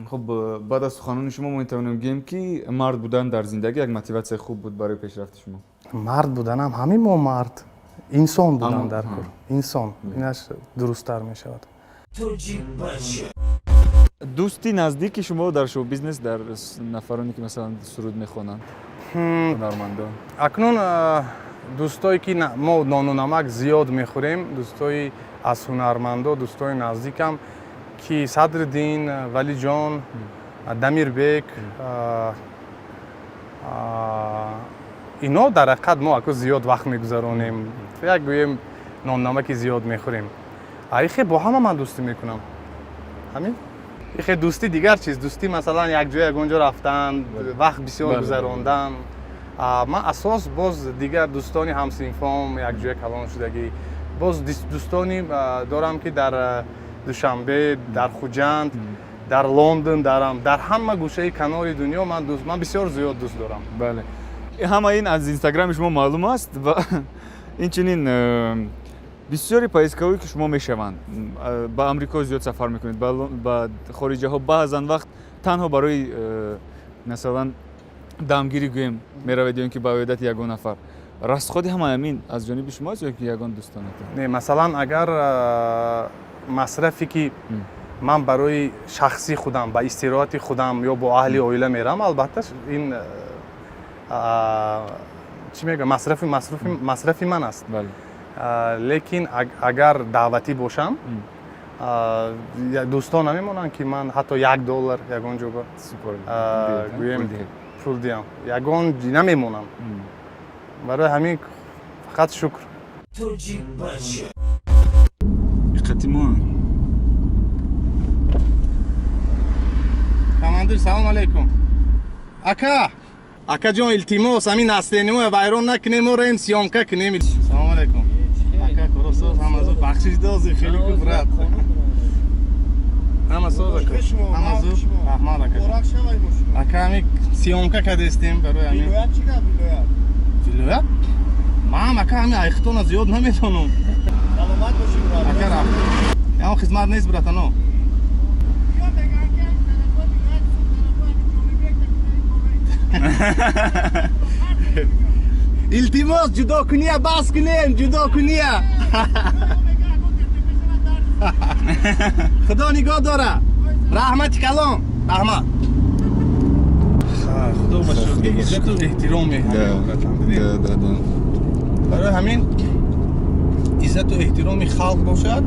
Хуб, баъд аз суханони шумо мо метавонем гӯем, ки мард будан дар зиндагӣ як мотиватсияи хуб буд барои пешрафти шумо. Мард буданам ҳамин, мо мард инсон будан дар кор, инсон, инаш дурусттар мешавад. Дӯсти наздики шумо дар шоу бизнес, дар нафароне ки масалан суруд мехонанд, ҳунармандон? Акнун дӯстое ки мо нону намак зиёд мехӯрем, дӯстои аз ҳунармандо, дӯстои наздикам ки Садриддин, Валиҷон, Дамирбек, ино дар ҳақиқат мо аку зиёд вақт мегузаронем, як гӯем ноннамаки зиёд мехӯрем. Ихе бо ҳама ман дӯстӣ мекунам. Ҳамин ихе дӯстӣ дигар чиз, дӯстӣ масалан якҷоя ягон ҷо рафтан, вақт бисёр гузарондан. Ман асос боз дигар дӯстони ҳамсинфом, якҷоя калон шудагӣ, боз дӯстони дорам, ки дар Душанбе, дар Хуҷанд, дар Лондон, дар ҳама гӯшаи канори дунё ман бисёр зиёд дӯст дорам. Бале, ҳама ин аз инстаграми шумо маълум аст. Ва инчунин бисёри поездкаҳое ки шумо мешаванд, ба Амрико зиёд сафар мекунед, ба хориҷаҳо, баъзан вақт танҳо барои масалан дамгирӣ гӯем меравед ё ин ки ба оядати ягон нафар. Расходи ҳамаи ҳамин аз ҷониби шумо аст ё ки ягон дӯстонатон? Не, масалан, агар масрафе ки ман барои шахсии худам, ба истироҳати худам ё бо аҳли оила мерам, албатта, ин чӣ мегӯям, масрафи ман аст. Лекин агар даъватӣ бошам, дӯстон намемонанд, ки ман ҳатто 1 доллар ягон ҷо гӯем пул диҳам, ягон намемонам. Барои ҳамин фақат шукр. Диққати мо. Командир, салом алейкум, ака. Акаҷон, илтимос, ҳамин наслениҳоя вайрон накунем, мо раем съёмка кунем. Салом алейкум, ака, коросоз, ҳамазур. Бахшиш дози, хеле ку, брат, ҳама соз, ака, ҳама зур, раҳмат, ака. Ака, ҳами съёмка кардестем, барои ҳамин. Вилоят ман, ака, ҳами айхтона зиёд наметонам, ака. Рафт, ягон хизмат нест, братано. Илтимос, ҷудо куния бас кунем, ҷудо куния. Худо нигоҳ дора. Раҳмати калон, раҳмат. Худо ба шукр, иззату эҳтиром меҳам. Барои ҳамин иззату эҳтироми халқ бошад,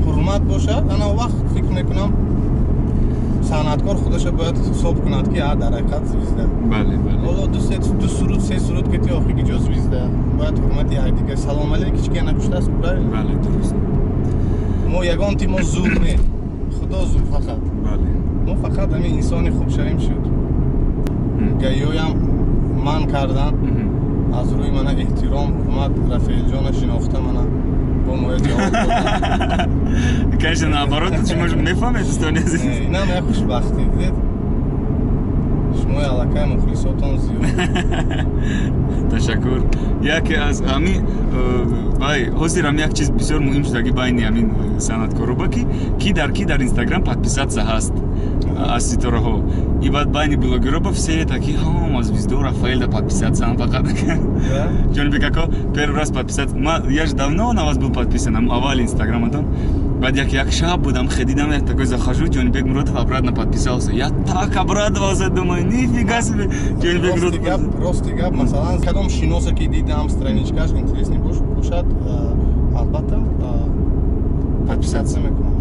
ҳурмат бошад, ана вақт фикр мекунам, санъаткор худаша бояд ҳисоб кунад, ки дар ҳақиқат звезда. Бале, бале. Ҳоло ду суруд, се суруд ки охи ҷо звезда. Бояд ҳурмати якдигар, салом алейк ҳеч ки накуштааст, правильно? Бале, дуруст. Мо ягон ти мо зур не, худо зур фақат. Бале. Мо фақат ҳамин инсони хуб шавем, шуд. Гаёям ман кардан аз рӯи мана эҳтиром, ҳурмат, Рафаэлҷона шинохта, мана бо моя ҷавоб додан. Конечно, наоборот, шумо мефаҳмед, дӯстони азиз. Инам як хушбахтӣ, дидед, шумои аллакай мухлисотон зиёд. Ташаккур. Яке аз ҳами вай ҳозир ҳам як чиз бисёр муҳим шудаги байни ҳамин санъаткоруба, ки дар ки дар Инстаграм подписаться ҳаст аз ситораҳо. И баъд байни блогероба все таки ҳама звезду Рафаэль да подписаться фақат. Ҷонибек ако, первый раз подписаться. Я же давно на вас был подписан, аввали инстаграматон. Баъд як шаб будам, хедидам, я такой захожу, Ҷонибек Муродов обратно подписался. Я так обрадовался, думаю, нифига себе, Ҷонибек Муродов. Рости гап, масалан, кадом шиноса ки дидам, страничкаш интересный бошад, албатта, подписаться мекунам.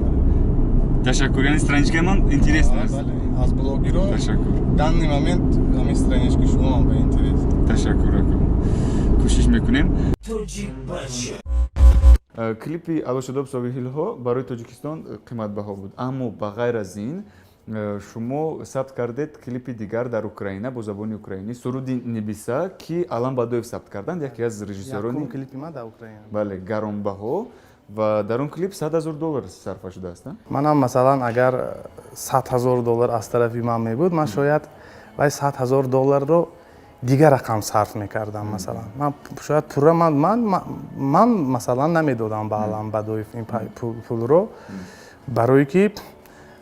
Ташаккур, яъне страничкаи ман интересный аст? Аз блогеро. Ташаккур. Данный момент ҳамин странички шумо ҳам ба интерес. Ташаккур, ако, кӯшиш мекунем. Тоҷик бача. Клипи Алошадоб Соҳилҳо барои Тоҷикистон қиматбаҳо буд, аммо ба ғайр аз ин шумо сабт кардед клипи дигар дар Украина бо забони украинӣ, суруди Небеса, ки Алам Бадоев сабт карданд, яке аз режиссёрони клипи ман дар Украина. Бале, гаронбаҳо, ва дар он клип 100 000 доллар сарфа шудааст. Манам, масалан, агар 100 000 доллар аз тарафи ман мебуд, ман шояд вай 100 000 долларро дигар рақам сарф мекардам. Масалан, ман шояд пурра ман, масалан, намедодам ба Алам Бадоев ин пулро, барое ки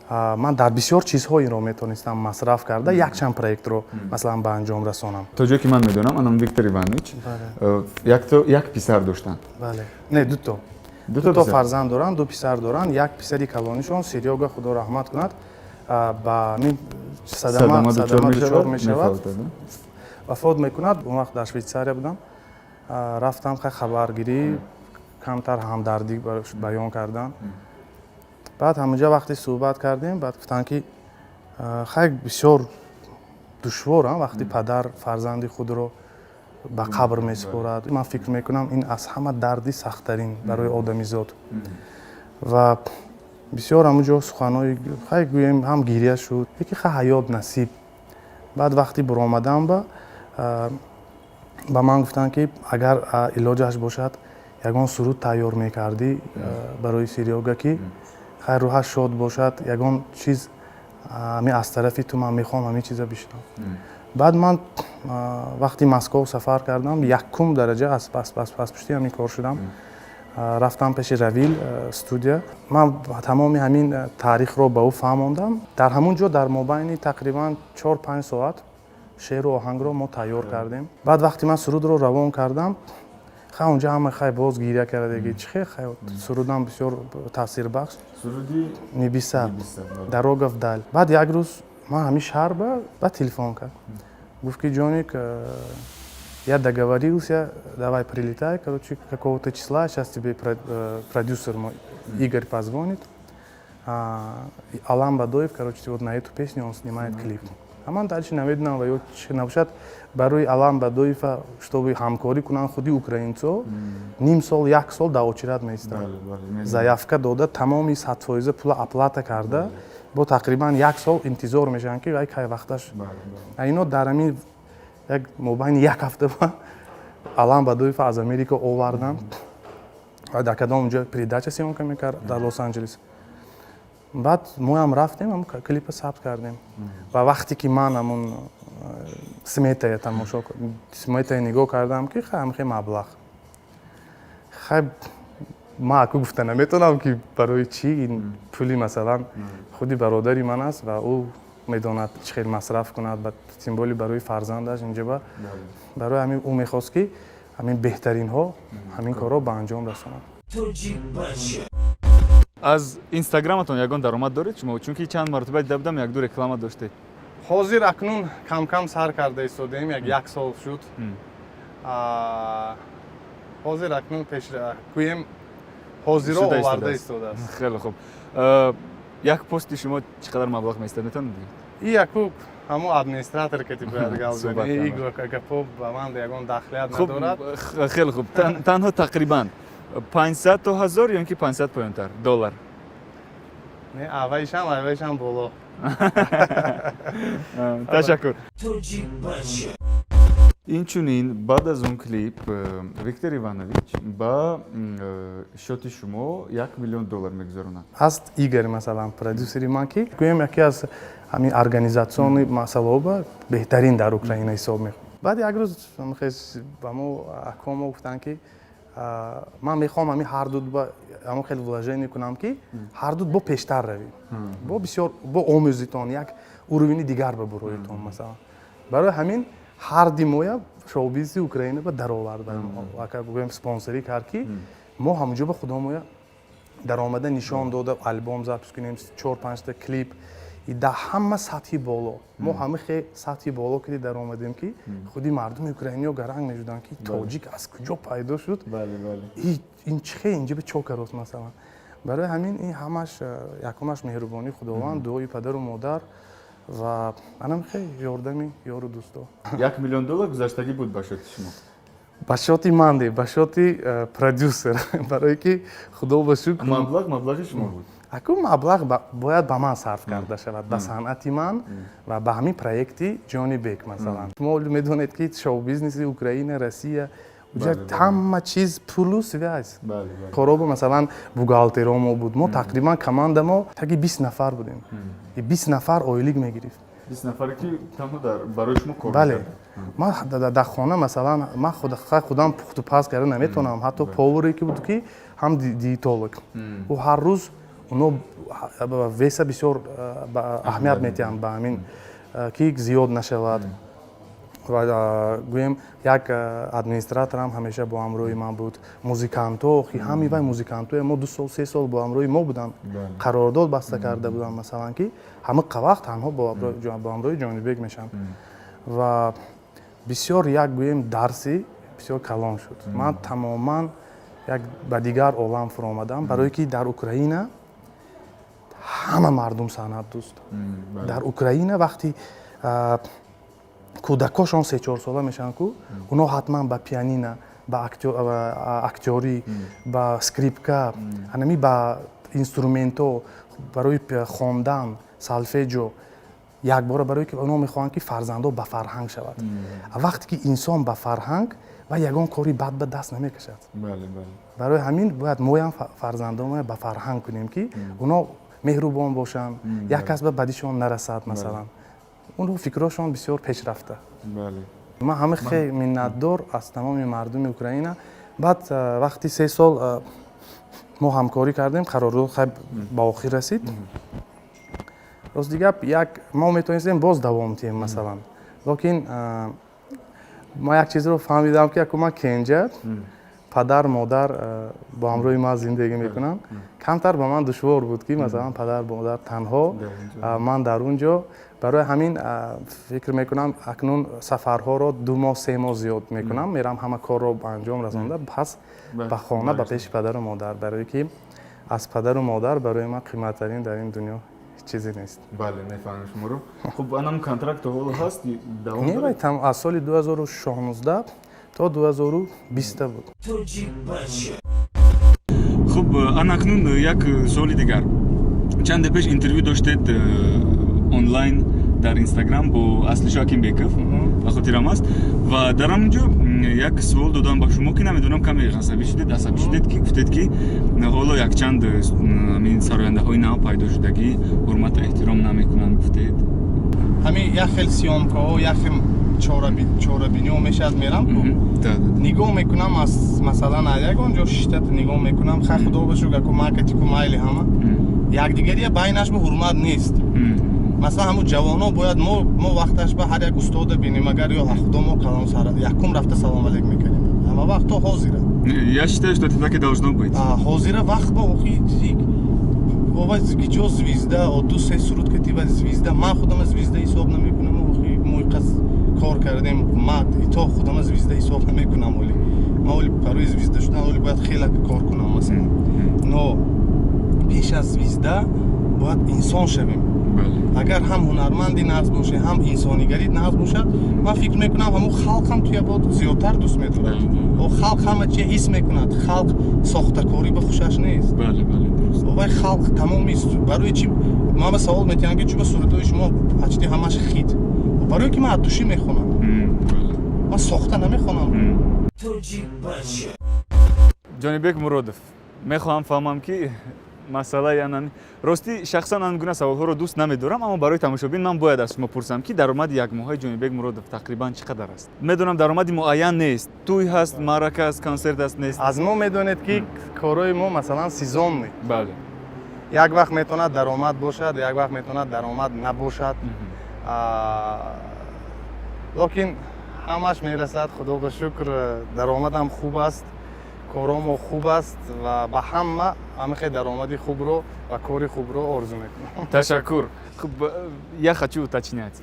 ман дар бисёр чизҳо инро метавонистам масраф карда, якчанд проектро, масалан, ба анҷом расонам. То ҷое ки ман медонам, анам Виктор Иванович якто як писар доштанд. Бале, не, дуто. Дуто фарзанд доранд, ду писар доранд. Як писари калонишон Серёга, худо раҳмат кунад, ба ҳамин садама дучор мешавад, вафот мекунад. Он вақт дар Швейтсария будам, рафтам, хай, хабаргирӣ, камтар ҳамдардӣ баён кардан. Баъд ҳамунҷа вақте суҳбат кардем, баъд гуфтанд, ки хай, бисёр душвор вақти падар фарзанди худро ба қабр месупорад. Ман фикр мекунам, ин аз ҳама дарди сахттарин барои одамизод. Ва бисёр ҳамунҷо суханҳои, хай, гӯем, ҳам гиря шуд, яки хай, ҳаёт, насиб. Баъд вақти буромадан ба ман гуфтанд, ки агар илоҷаш бошад, ягон суруд тайёр мекардӣ барои Серёга, ки хай, рӯҳаш шод бошад, ягон чиз ами аз тарафи ту ман мехоҳам ҳамин чиза бишнавам. Баъд ман вақти Москов сафар кардам, якум дараҷа аз паспушти ҳамин кор шудам, рафтам пеши Равил студия. Ман тамоми ҳамин таърихро ба ӯ фаҳмондам. Дар ҳамун ҷо дар мобайни тақрибан 4-5 соат шеъру оҳангро мо тайёр кардем. Баъд вақте ман сурудро равон кардам, хай, онҷа ҳама, хай, боз гиря кардаги, чӣ хел, хай, сурудам бисёр таъсирбахш. Суруди Небеса, «Дорога вдаль». Баъд як рӯз ман ҳамин шаҳр ба телефон кард, гуфт, ки Ҷоник, я договорился, давай прилетай, короче, какого-то числа, сейчас тебе продюсер мой Игорь позвонит, Алан Бадоев, короче, вот на эту песню он снимает клип. А ман дальше намедонам ва ё чӣ набошад. Барои Алан Бадоева, чтобы ҳамкорӣ кунанд, худи украинцо ним сол, як сол дар очередь меистанд, заявка дода, тамоми 100 фоиза пула оплата карда, бо тақрибан як сол интизор мешаванд, ки вай кай вақташ. Ино дар ҳамин як мобайни як ҳафта ба Алан Бадоева аз Америка оварданд ва дар кадом ҷо передача съёмка мекард, дар Лос Анҷелес. Баъд моям рафтем, ҳамн клипа сабт кардем. Ва вақте ки ман ҳамун сметая тамошо, сметая нигоҳ кардам, ки хай, ҳамхе маблағ, хай, ман аку гуфта наметавонам, ки барои чӣ ин пули, масалан, худи бародари ман аст ва ӯ Медонад, чӣ хел масраф кунад, тем более барои фарзандаш инҷоба. Барои ҳамин ӯ мехост, ки ҳамин беҳтаринҳо ҳамин корро ба анҷом расонанд. Аз Инстаграматон ягон даромад доред шумо? Чунки чанд маротиба дида будам, якду реклама доштед. Ҳозир акнун камкам сар карда истодаем, як сол шуд. Ҳозир акнун пеш гӯем, ҳозиро оварда истодааст. Хеле хуб. Як пости шумо чӣ қадар маблағ меистад, метавонед бигӯед? И яку ҳамун администратор ки бояд гап зани, гапо ба ман ягон дахлият надорад. Хеле хуб, танҳо тақрибан 500 то 1000 ё ин ки 500 поёнтар доллар? Не, авваишам боло. Ташаккур. Инчунин, баъд аз он клип Виктор Иванович ба счёти шумо 1 миллион доллар мегузаронад. Аст Игор, масалан, продюсери ман, ки гӯем, яке аз ҳамин организационный масъалаҳо беҳтарин дар Украина ҳисоб мехӯрд. Баъд як рӯз ба мо акомо гуфтанд, ки ман мехоҳам ҳамин ҳарду ҳамон хеле вложение кунам, ки ҳарду бо пештар равем, бо бисёр бо омӯзитон, як уровени дигар ба буроитон. Масалан, барои ҳамин ҳарди моя шоу-бизнеси Украина ба даровард, гӯем, спонсорӣ кард, ки мо ҳамонҷо ба худомоя даромада нишон дода, альбом запись кунем, чор панҷта клип дар ҳама сатҳи боло. Мо ҳама хе сатҳи боло ки даромадем, ки худи мардуми украиниё гаранг мешуданд, ки тоҷик аз куҷо пайдо шуд, ин чӣ хе инҷа ба чо карост, масалан. Барои ҳамин ин ҳамаш якумаш меҳрубонии Худованд, дуои падару модар ва анам хе ёрдами ёру дӯсто. 1 миллион доллар гузаштагӣ буд ба счёти шумо? Ба счёти ман де, ба счёти продюсер, барое ки, худо ба шукр. Маблағ маблағи шумо буд. Аку маблағ бояд ба ман сарф карда шавад, ба санъати ман ва ба ҳамин проекти Ҷонибек. Масалан, шумо медонед, ки шоу-бизнеси Украина, Россия, ҳама чиз пулу связь коробо. Масалан, бухгалтеро мо буд, мо тақрибан команда мо таги 20 нафар будем, 20 нафар ойлик мегирифт. 20 нафаре ки танҳо барои шумо кор? Бале. Ман дар хона, масалан, ман худам пухту паз карда наметавонам. Ҳатто поваре ки буд, ки ҳам диетолог, ӯ ҳар рӯз, оно веса бисёр аҳамият медиҳанд ба ҳамин, ки зиёд нашавад. Ва гӯем, як администраторам ҳамеша бо ҳамроҳи ман буд, музикантҳо, ҳами вай музикантҳое мо 2 сол, 3 сол бо ҳамроҳи мо буданд, қарордод баста карда буданд, масалан, ки ҳама вақт танҳо бо ҳамроҳи Ҷонибек мешаванд. Ва бисёр як, гӯем, дарси бисёр калон шуд. Ман тамоман як ба дигар олам фуромадам, барое ки дар Украина ҳама мардум санъат дӯст. Дар Украина вақти кӯдакошон 3-4 сола мешаванд ку, онҳо ҳатман ба пианина, ба актёрӣ, ба скрипка, анами ба инструментҳо барои хондан, солфеҷо якбора, барое ки онҳо мехоҳанд, ки фарзандҳо ба фарҳанг шавад. Вақте ки инсон ба фарҳанг ва ягон кори бад ба даст намекашад. Барои ҳамин бояд моям фарзандонмо ба фарҳанг кунем, ки онҳо меҳрубон бошанд, як кас ба бадишон нарасад. Масалан, онҳо фикрҳошон бисёр пешрафта. Ман ҳама хеле миннатдор аз тамоми мардуми Украина. Баъд вақти 3 сол мо ҳамкорӣ кардем, қарордод хай ба охир расид. Рости гап, як мо метавонистем боз давом диҳем, масалан, лекин ман як чизро фаҳмидам, ки яку ман кенҷа, падар модар бо ҳамроҳи ман зиндагӣ мекунанд. Камтар ба ман душвор буд, ки масалан падар модар танҳо, ман дар он ҷо. Барои ҳамин фикр мекунам, акнун сафарҳоро 2 моҳ, 3 моҳ зиёд мекунам. Мерам, ҳама корро ба анҷом расонда, пас ба хона, ба пеши падару модар, барое ки аз падару модар барои ман қиматтарин дар ин дунё ҳеҷ чизе нест. Бале, мефаҳмам шуморо. Хуб, анам контракт то ҳоло ҳаст? Давом Не, дорад? аз соли 2016 то 2020 буд. Хуб, анакнун як суоли дигар. Чанде пеш интервю доштед онлайн дар Инстаграм бо Аслишо Акимбеков, ба хотирам аст, ва дар ҳамон ҷо як суол додам ба шумо, ки намедонам, каме ғасабӣ шудед, асабӣ шудед, ки гуфтед, ки ҳоло якчанд ҳамин сарояндаҳои нав пайдо шудагӣ ҳурмату эҳтиром намекунанд, гуфтед. Ҳамин як хел съёмкаҳо, як хел чорабиниҳо мешавад, мерам ку, Да. нигоҳ мекунам, аз масалан, аз ягон ҷо шиштат нигоҳ мекунам. Хай, худо ба шукр, ку маркети ку майли ҳама якдигария байнаш ба ҳурмат нест. Масалан, ҳамун ҷавонҳо бояд мо вақташ ба ҳар як устода бинем, агар ё худо мо калом сар якум рафта салом алейк мекардем. Ҳама вақт то ҳозира. Я считаю, что это так и должно быть. Ҳозира вақт ба охи ова ҷо звезда, о ду се суруд кати ва звезда. Ман худама звезда ҳисоб намекунам. Охи мо қас кор кардем, ма то худама звезда ҳисоб намекунам. Оли ман оли барои звезда шудан оли бояд хеле кор кунам, масалан. Но пеш аз звезда бояд инсон шавем. Агар ҳам ҳунарманди нағз боше, ҳам инсонигарӣ нағз бошад, ман фикр мекунам, ҳамун халқ ҳам туя бод зиёдтар дӯст медорад. О халқ ҳама чия ҳис мекунад. Халқ сохтакорӣ ба хушаш нест. Вай халқ тамоми барои чи ман ба савол метиҳам, ки чӯба сурудҳои шумо почти ҳамаш хит? Барое ки ман аз душӣ мехонам, ман сохта намехонам. Ҷонибек Муродов, мехоҳам фаҳмам, ки масъалаи анами ростӣ, шахсан ан гуна саволҳоро дӯст намедорам, аммо барои тамошобин ман бояд аз шумо пурсам, ки даромади якмоҳаи Ҷонибек Муродов тақрибан чӣ қадар аст? Медонам, даромади муайян нест, тӯй ҳаст, маърака аст, консерт аст, нест. Аз мо медонед, ки корҳои мо, масалан, сезонный. Як вақт метавонад даромад бошад, як вақт метавонад даромад набошад, лекин ҳамаш мерасад, худо ба шукр, даромадам хуб аст, коромо хуб аст ва ба ҳама ҳамихе даромади хубро ва кори хубро орзу мекунам. Ташаккур. Хуб, я хочу уточнять.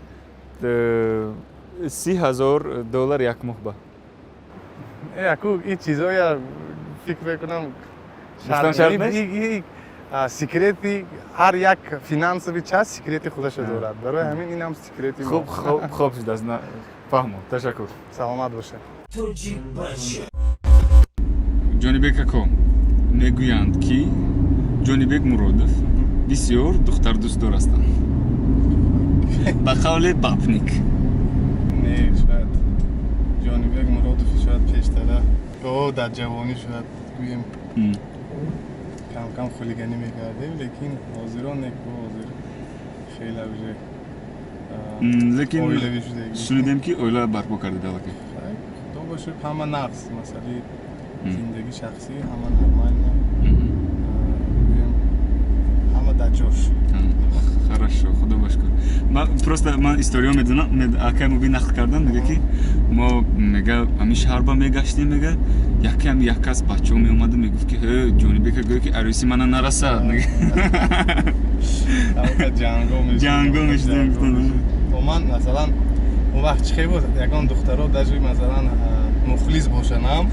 30 000 доллар як моҳ ба Яку ин чизоя фикр мекунам Гуфтан шарт нест? Секрети ҳар як финансовый часть секрети худашо дорад, барои ҳамин инам секрети мо. Хуб, хуб, хуб шудааст, фаҳмо, ташаккур. Саломат бошед. Ҷонибек ако, мегӯянд, ки Ҷонибек Муродов бисёр духтардӯстдор ҳастанд, ба қавле бабник. Не, шояд Ҷонибек Муродов шояд пештара о дар ҷавонӣ шояд гӯем кам кам хулиганӣ мекардем, лекин ҳозирон не, ҳозир хеле уже Лекин оилавӣ шудагӣ. Шунидем, ки оила барпо кардед аллакай. Худо ба шукр, ҳама нағз, масъалаи зиндагӣ шахсӣ ҳама нормально, гӯем, ҳама дар ҷош. Хорошо, худо ба шукр. Ман просто ман историё медонам, акай Мубин нақл кардан, мега, ки мо, мега, ҳамин шаҳрба мегаштем, мега, яке ҳам як кас бачаҳо меомаду мегуфт, ки «Ҳе, Ҷонибека гӯё, ки арӯси мана нарасад». Ҷанго. Ҷанго мешудем, гуфтан. Ман, масалан, он вақт чӣ хел буд, ягон духтаро даже, масалан, мухлис бошанам,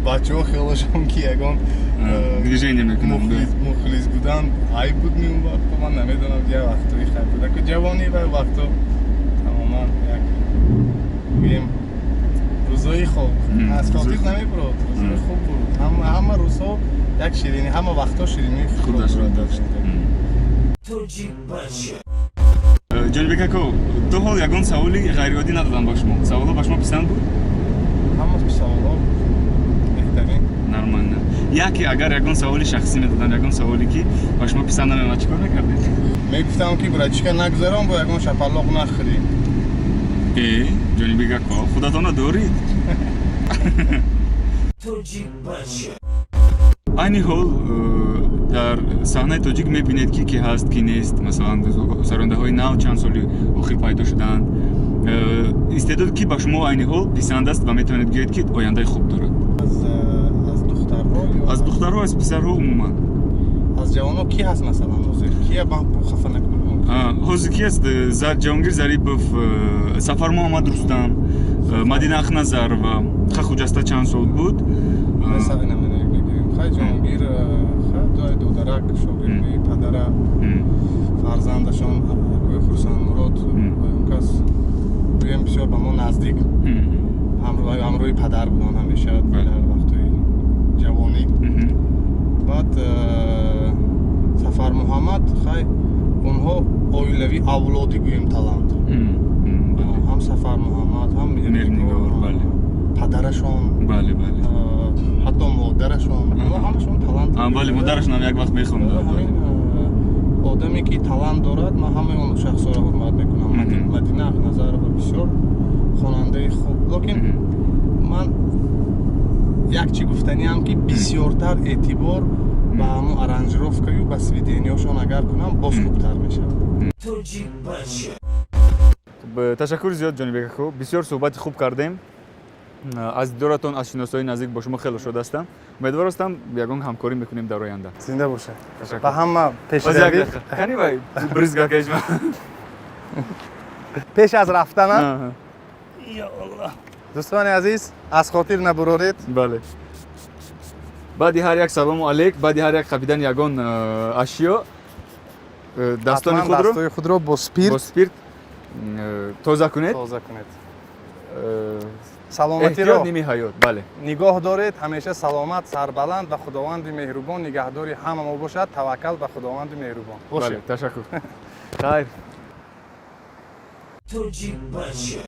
бачаҳо хиёлашон, ки ягон движение мекунам. Мухлис будан айб буд ми он вақто. Ман намедонам, я вақтои хайр буда ку ҷавонӣ ва вақто тамоман як гӯем рӯзои хуб аз хотир намебурод, рӯзои хуб буд. Ҳама рӯзҳо як ширинӣ, ҳама вақтҳо ширинии худашро дошт. Ҷонибек ако, то ҳол ягон саволи ғайриоддӣ надодам ба шумо. Саволҳо ба шумо писанд буд? Ҳама саволҳо беҳтарин. Нормально. Яке агар ягон саволи шахсӣ медодам, ягон саволе, ки ба шумо писанд намеомад, чӣ кор мекардед? Мегуфтам, ки братишка, нагузарон, бо ягон шапалоқ нахӯрӣ. Э, Ҷонибек ако, худатонро дорид. Тоҷик бача. Айни ҳол дар саҳнаи тоҷик мебинед, ки ки ҳаст, ки нест. Масалан, сарондаҳои нав чанд соли охир пайдо шудаанд. Истеъдод ки ба шумо айни ҳол писанд аст ва метавонед гӯед, ки ояндаи хуб дорад? Аз духтарҳо? Аз духтарҳо, аз писарҳо умуман. Аз ҷавонҳо ки ҳаст, масалан, ҳозир кия? Ман хафа накунам. Ҳозир ки аст? Ҷаҳонгир Зарипов, Сафар Муҳаммад Рустам, Мадина Ахназарова, Хахуҷаста чанд сол буд. Хай, Ҷаҳонгир хай додарак, шогирди падара, фарзандашон акои Хурсандмурод, он кас гӯем бисёр ба мо наздик, ҳамроҳи падар буданд ҳамеша дар вақтҳои ҷавонӣ. Баъд Сафар Муҳаммад, хай, онҳо оилавӣ, авлодӣ гӯем талант, ҳам Сафар Муҳаммад, ҳам Меҳрнигор, падарашон, ҳатто модарашон, ҳамашон талант. Бале, модарашонам як вақт мехонд. Ҳамин одаме, ки талант дорад, ман ҳамаи он шахсҳоро ҳурмат мекунам. Мадина Ақназарова бисёр хонандаи хуб, лекин ман як чӣ гуфтаниам, ки бисёртар эътибор ба ҳамун аранжировкаю ба сведениёшон агар кунам, боз хубтар мешавад. Тоҷик бача. Ташаккури зиёд, Ҷонибек ако, бисёр суҳбати хуб кардем. Аз дидоратон, аз шиносоии наздик бо шумо хеле шод ҳастам. Умедвор ҳастам, ягон ҳамкорӣ мекунем дар оянда. Зинда бошед. Ташаккур. Ба ҳама Боз як пешравӣ. дақиқа. Кани вай брызгакашма. Пеш аз рафтанам, дӯстони азиз, аз хотир набуроред. Бале, баъди ҳар як салому алейк, баъди ҳар як қапидани ягон ашё дастони ҳатман худро дастои худро бо спирт бо спирт тоза кунед. Тоза кунед. Саломатиро Эҳтиёт ними ҳаёт, бале. нигоҳ доред. Ҳамеша саломат, сарбаланд ва Худованди меҳрубон нигаҳдори ҳама мо бошад. Таваккал ба Худованди меҳрубон. Бале. Бошед. Ташаккур, хайр. Тоҷик бача.